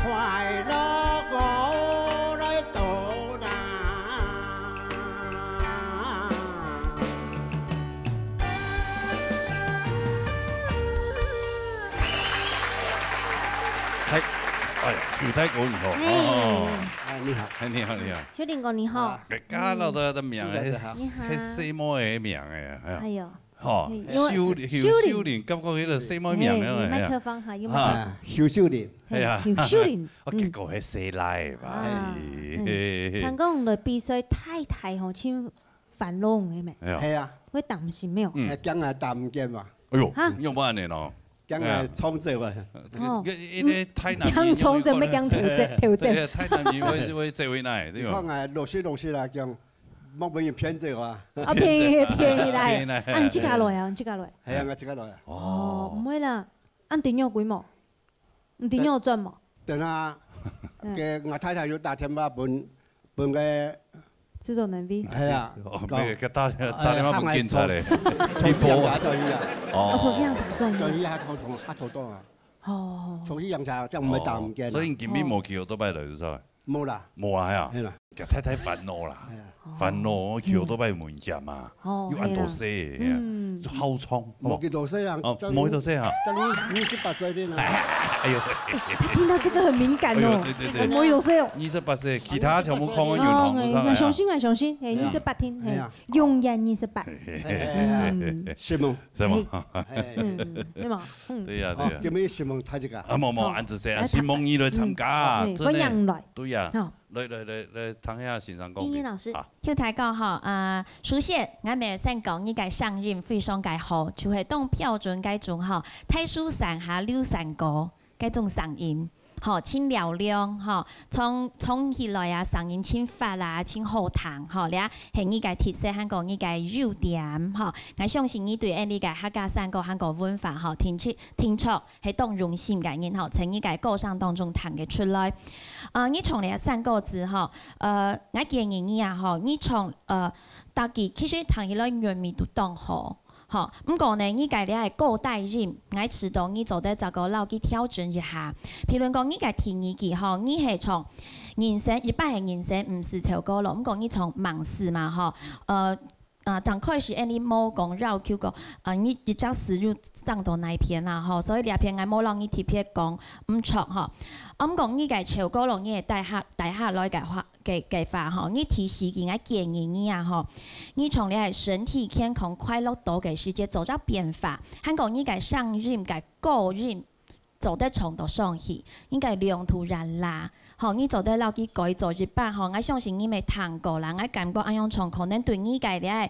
快樂我來到哪？嗨，哎呀，邱大哥你好。嘿。哦。哎，你好。哎，你好，你好。秋林哥你好。啊。哎，剛剛老師的名，嗯。係，你好。係細妹个名哎，哎呀。哎喲。吼，嘿，因為秀，秀秀秀玲，感覺有點細妹名了，嘿，有麥克風哈，有麥克風。啊。啊，邱秀玲。哎呀。嘿，邱秀玲。哦，嗯。結果係細倈仔吧。啊，哎。嗯。聽講來比賽太太吼，真 煩惱个咩？哎呀。係啊。會擔心無？嗯。哎，驚啊，打毋見嘛。哎喲，哈？用不完的咯。驚啊，哎呀。衝走啊。哦。這，這，這台南人驚衝走，有可能，乜驚頭走，頭走。對，台南人會，會走回來，對吧？你看啊，老實老實來講，莫分人騙走啊。啊，騙，騙起來。騙起來。啊，你自家來啊，你自家來。係啊，我自家來啊。哦，毋會啦。啊，你有幾毛？ 你等下有轉無？等下，嗯。該我太太有打電話分，分該製作單位。係啊，哦，講，該，該打，哎，打電話分警察咧。喊𠊎從，從去陽橋轉去啊。哦。哦，從去陽橋轉去。轉去較頭痛，較頭痛啊。哦。從去陽橋，這樣毋會打毋見啊。哦，所以你今晡日無騎oo-tóo-bái來，係無？ 無啦。無啊，係啊。係啦。佢太太煩惱啦，係啊。煩惱，騎oo-tóo-bái有危險嘛，哦，又恁多歲，係啊。嗯。就好衝，無幾多歲啊，哦，正，無幾多歲啊。正二，二十八歲的呢。哎喲，哎，聽到這個很敏感哦。哎喲，對，對，對。無幾多歲哦。二十八歲，其他全部看看有紅上來啊。哎，相信啊，相信，哎，係啊。二十八天，哎，係啊。永遠二十八。嘿，嘿，嘿，嘿，嘿。嗯。承蒙。承蒙。哎。嗯，對嘛，嗯。對呀，對呀。哦，今日承蒙大家。啊，無，無，哦。恁仔細啊，承蒙你來參加，嗯，哦，真的。歡迎來。對呀。好。 來，來，來，來，聽一下先生講。英英老師。啊。邱大哥吼，呃，首先，𠊎乜先講你个聲音非常个好，就係當標準該種吼，大樹山下溜山歌該種聲音，吼，真嘹亮，吼，唱，唱起來啊，聲音真發啊，真好聽，吼，這係你个特色，還過你个優點，吼。𠊎相信你對𠊎俚个客家山歌還過文化，吼，定著，定著 係當用心个人吼，在你个歌聲當中聽得出來。呃，你唱這山歌仔吼，呃，𠊎建議你啊吼，你唱，呃，逐句其實聽起來韻味都當好，吼。毋過呢，你个這个高低音，𠊎試著你做得再過摎佢調整一下。譬如講，你个第二句吼，你係唱人生，一般係人生毋使唱歌咯，毋過你唱夢死嘛吼，呃， 啊，當開始𠊎俚無講要求講，啊，你一隻字就唱到哪片啦，吼，所以這片𠊎無摎你特別講，毋著，吼。啊，毋過你个唱歌咯，你个帶下，帶下來个話，个，个話，吼，你第四句𠊎建議你啊，吼，你從這个身體健康快樂多个時節做隻變化，還過你个聲音个高音 做得唱到上去，應該兩度也拉。吼，你做得摎佢改造一擺吼，𠊎相信你乜聽過啦。𠊎感覺恁樣唱可能對你个這个，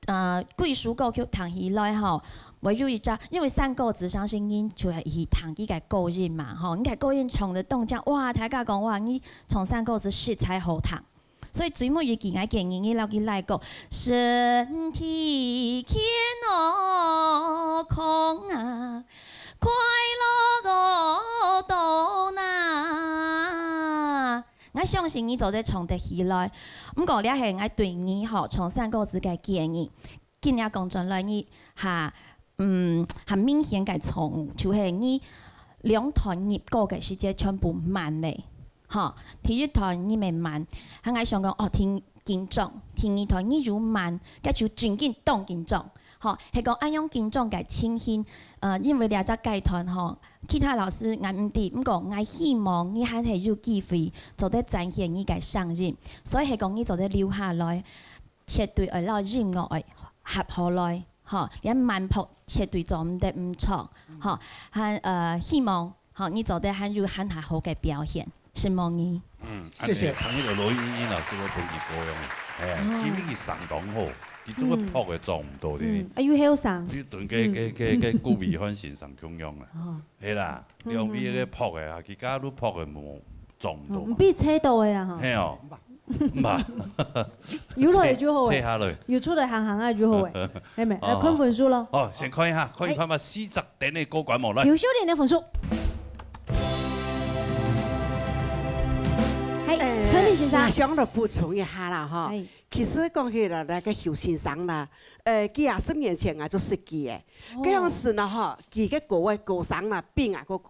呃，貴族歌曲聽起來吼，會有一隻，因為山歌仔相信人就係去聽佢个高音嘛，吼，你个高音唱得當靚，哇，大家講，哇，你唱山歌仔實在好聽。 所以最尾一句，𠊎建議你摎佢來講，身體健康啊，快樂哦到哪。𠊎相信你做得唱得起來，毋過這係𠊎對你吼，唱山歌仔个建議。 今日講轉來，你較，嗯，較明顯个錯誤，就係你兩段入歌个時節全部慢咧，吼。第一段你乜慢，還𠊎想講，哦，聽緊張，第二段你又慢，該就正經當緊張，吼。係講恁樣緊張个情形，呃，因為這隻階段吼，其他老師𠊎毋知，毋過𠊎希望你還係有機會做得展現你个聲音，所以係講你做得留下來。 絕對愛摎音樂愛合好來，吼，連慢拍絕對做毋得毋著，吼，還，呃，希望，吼，你做得還有還較好个表現，承蒙你。嗯，謝謝。恁呢，聽起來羅英英老師會分佢歌樣啊，哎呀，哦。因為佢聲當好，佢做个拍个做毋到的。嗯，啊，又後生。就同个，个，个，个顧偉漢先生共樣啊。哦。係啦，嗯，兩位个拍个啊，佢家都拍个無做毋到嘛。嗯，毋比車到个啊，吼。係哦。 嘛，有落去就好誒，切下來。有出來行行啊就好誒，係無？哦。來看分數咯。哦，先看一下，看一下嘛，四十點个過關無？來。優秀點个分數。嘿，呃，春麗先生。𠊎想來補充一下啦，吼。嘿。其實講起來，該个邱先生啦，呃，幾下十年前𠊎就識佢誒。哦。該樣時呢，吼，佢个歌个歌聲啦，比𠊎个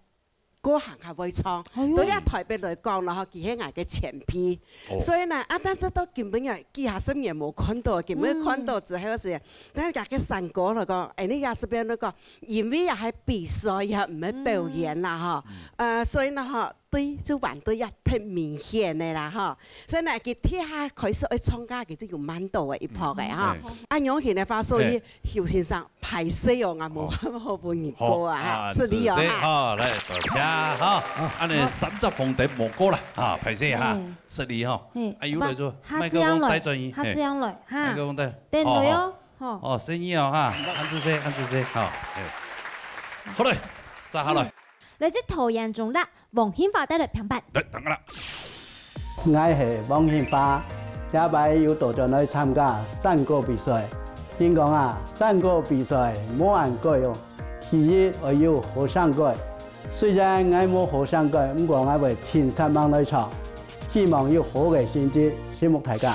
歌行較會唱。哎喲。對這台北來講啦，吼，佢係𠊎个前輩。哦。所以呢，啊，但是到今晡日幾下十年無看到，今晡日看到之後是，嗯。但是佢个山歌來講，哎，你也是變來講，因為也係比賽，也毋係表演啦，嗯。吼。嗯。呃，所以呢，吼，對，就玩對也忒明顯个啦，吼。所以呢，佢第一下開始愛唱歌，佢就有慢到个一拍个，嗯。吼。哎。啊，仰形个話，所以，嘿。邱先生， 歹勢哦，𠊎無辦法分你歌啊，好，啊，失禮哦，哈。好，來，多謝，好，恁呢三隻紅點無歌啦，哈，歹勢哈，嗯。失禮哈。嗯。啊，有來做，下，下次樣來，麥克風帶轉去，下次樣來，哈。麥克風帶，等來哦，好，好。哦，生意哦，哈，恁仔細，恁仔細，好，哎。好嘞，接下來。嗯。來自桃園中壢， 黃興發帶來評判。來，等下啦。𠊎係黃興發，這擺又倒轉來參加山歌比賽。人講啊，山歌比賽無恁該哦，第一愛有好聲歌。雖然𠊎無好聲歌，毋過𠊎會盡煞猛來唱，希望有好个成績，承蒙大家。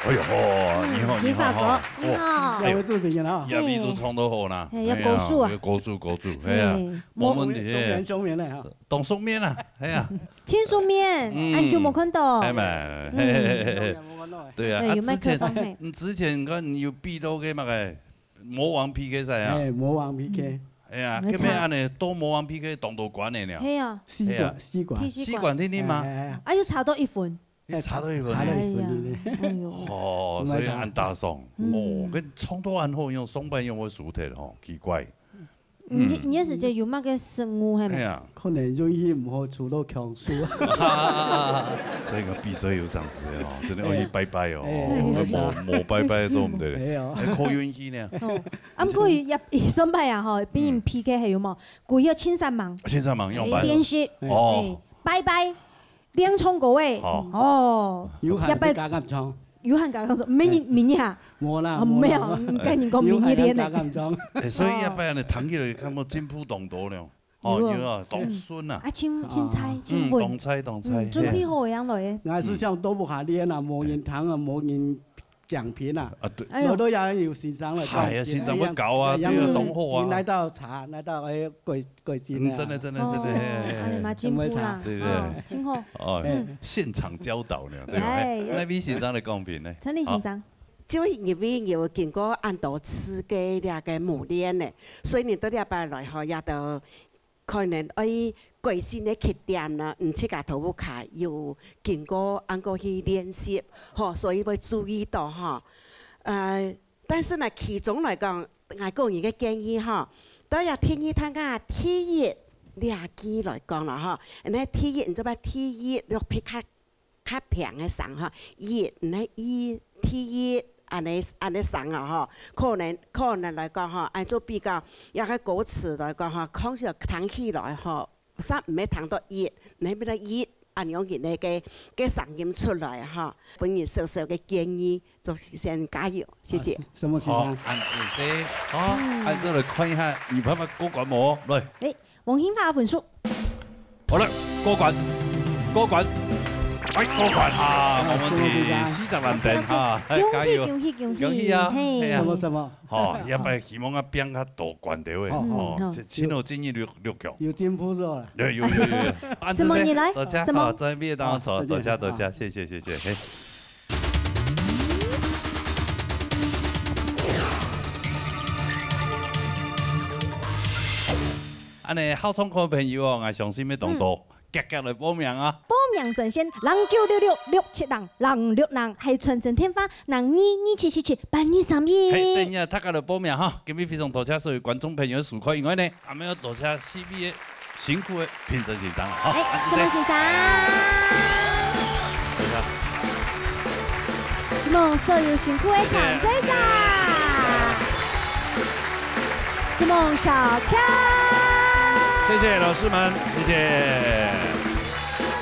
哎喲，你好，你好，你好。你好。哦，哎喲，這位主持人啊。呀，你都唱到好啦。哎，要高速啊。哎呀，要高速，高速，哎呀，嘿，無問題。中年，中年了哈。當熟面啊，哎呀。盡熟面，嗯。恁久無看到。哎嘛，嗯。嘿，嘿，嘿，嘿。對啊，對，啊，有麥克風，之前，嘿。嗯，之前你看你有比到个麼个魔王P K賽啊？哎，魔王P K。哎呀，嗯。今晡日恁呢，到魔王P K當多關个了。嘿啊。四關，哎呀。四關。第四關。四關定定嗎？哎，哎，哎。啊，又差到一分。 你差到一分。差到一分，哎呀，對不對？哎喲。哦，所以恁打爽。嗯。哦，該唱到恁好，用上擺用會輸忒吼，奇怪。你，嗯。你个時節有麼个失誤，係無？哎呀。可能運氣毋好，輸到強輸。所以講比賽有常識哦，真的愛去拜拜哦。哎，哦，哎，無，無拜拜做毋得咧。哎喲。還靠運氣呢。哦，啊，毋過佢，佢上擺啊，吼，比人P K還有無？嗯。佢要千三萬。千三萬樣板。哎，練習。哦。哎，拜拜。 練唱歌个。好。哦。有閒自家敢唱。有閒自家敢唱，明年，明年啊？無啦，啊，無啦。無啊，嗯，跟你講，明年練个。有閒自家敢唱。哎，所以這擺呢，聽起來看到進步當多了。哦，有啊。有啊，當順啊。啊，真，真菜，嗯。真穩。嗯，當菜，當菜，嗯，準備好个樣來个。嘿。𠊎係想到屋下練啊，無人聽啊，無人 獎品啊。啊，對。哎喲。老多也有先生來講，哎呀，先生會教啊，哎呀，對啊，當好啊。嗯，來到茶，來到，哎，過，過境啊。嗯，真的，真的，真的，哦，嘿，嘿，嘿。哎呀，嘛進步啦，真的。對，對。哦，真好。哦，嗯。現場教導呢，對吧？哎，有。那位先生來講評呢？陳立先生。好。就因為有經過恁多次个這个磨練呢，所以你到這擺來吼，也都 可能愛改進个缺點呢，嗯，自家在屋下有經過恁樣去練習，吼，所以會注意到吼。呃，但是呢，其中來講，𠊎個人个建議吼，到這第二段啊，第一這句來講了吼，恁呢第一，你做麼第一，你要比較較平个聲吼，一，毋係一，第一，恁呢，恁呢聲啊吼，可能，可能來講吼，愛做比較，這个歌詞來講吼，可能聽起來吼，煞毋係聽到一，毋係變到一，恁樣个个个聲音出來吼，分你小小个建議，祝先生加油，謝謝。啊，什麼先生？好，恁仔細，好，嗯。恁仔來看一下，有辦法過關無？來。誒， 王興發分數。好了，過關，過關，哎，過關啊，無問題，四十萬等哈，哎，恭喜，加油，恭喜，恭喜，恭喜啊，嘿。係啊。什麼什麼？吼，這擺希望啊，變較多關著位，哦。吼，嗯，好。係，請我建議六，六強。有進步咗啦。有，有，有，有，有。啊，什麼？你來？多謝，什麼？好，在畢業當中，好，多謝，多謝，再見。謝謝，謝謝，嘿。 恁呢，好唱歌个朋友哦，𠊎相信會當多，嗯。遽遽來報名啊！報名專線：零九六六六七零零六零，還有傳真電話：零二二七七七八二三一。係，等一下，大家來報名哈！今日非常多謝所有觀眾朋友个收看，因為呢，還愛多謝四位个辛苦个評審先生啊，哈！哎，啊，思夢先生。多謝。 思夢所有辛苦个參賽者。思夢小康。謝謝老師們，謝謝。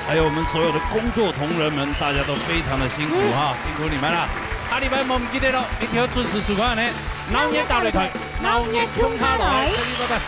還有我們所有的工作同仁們，大家都非常的辛苦哈，嗯。辛苦你們了。下禮拜無毋記得咯，一定要準時收看呢。鬧熱大擂台，鬧熱共下來，拜拜。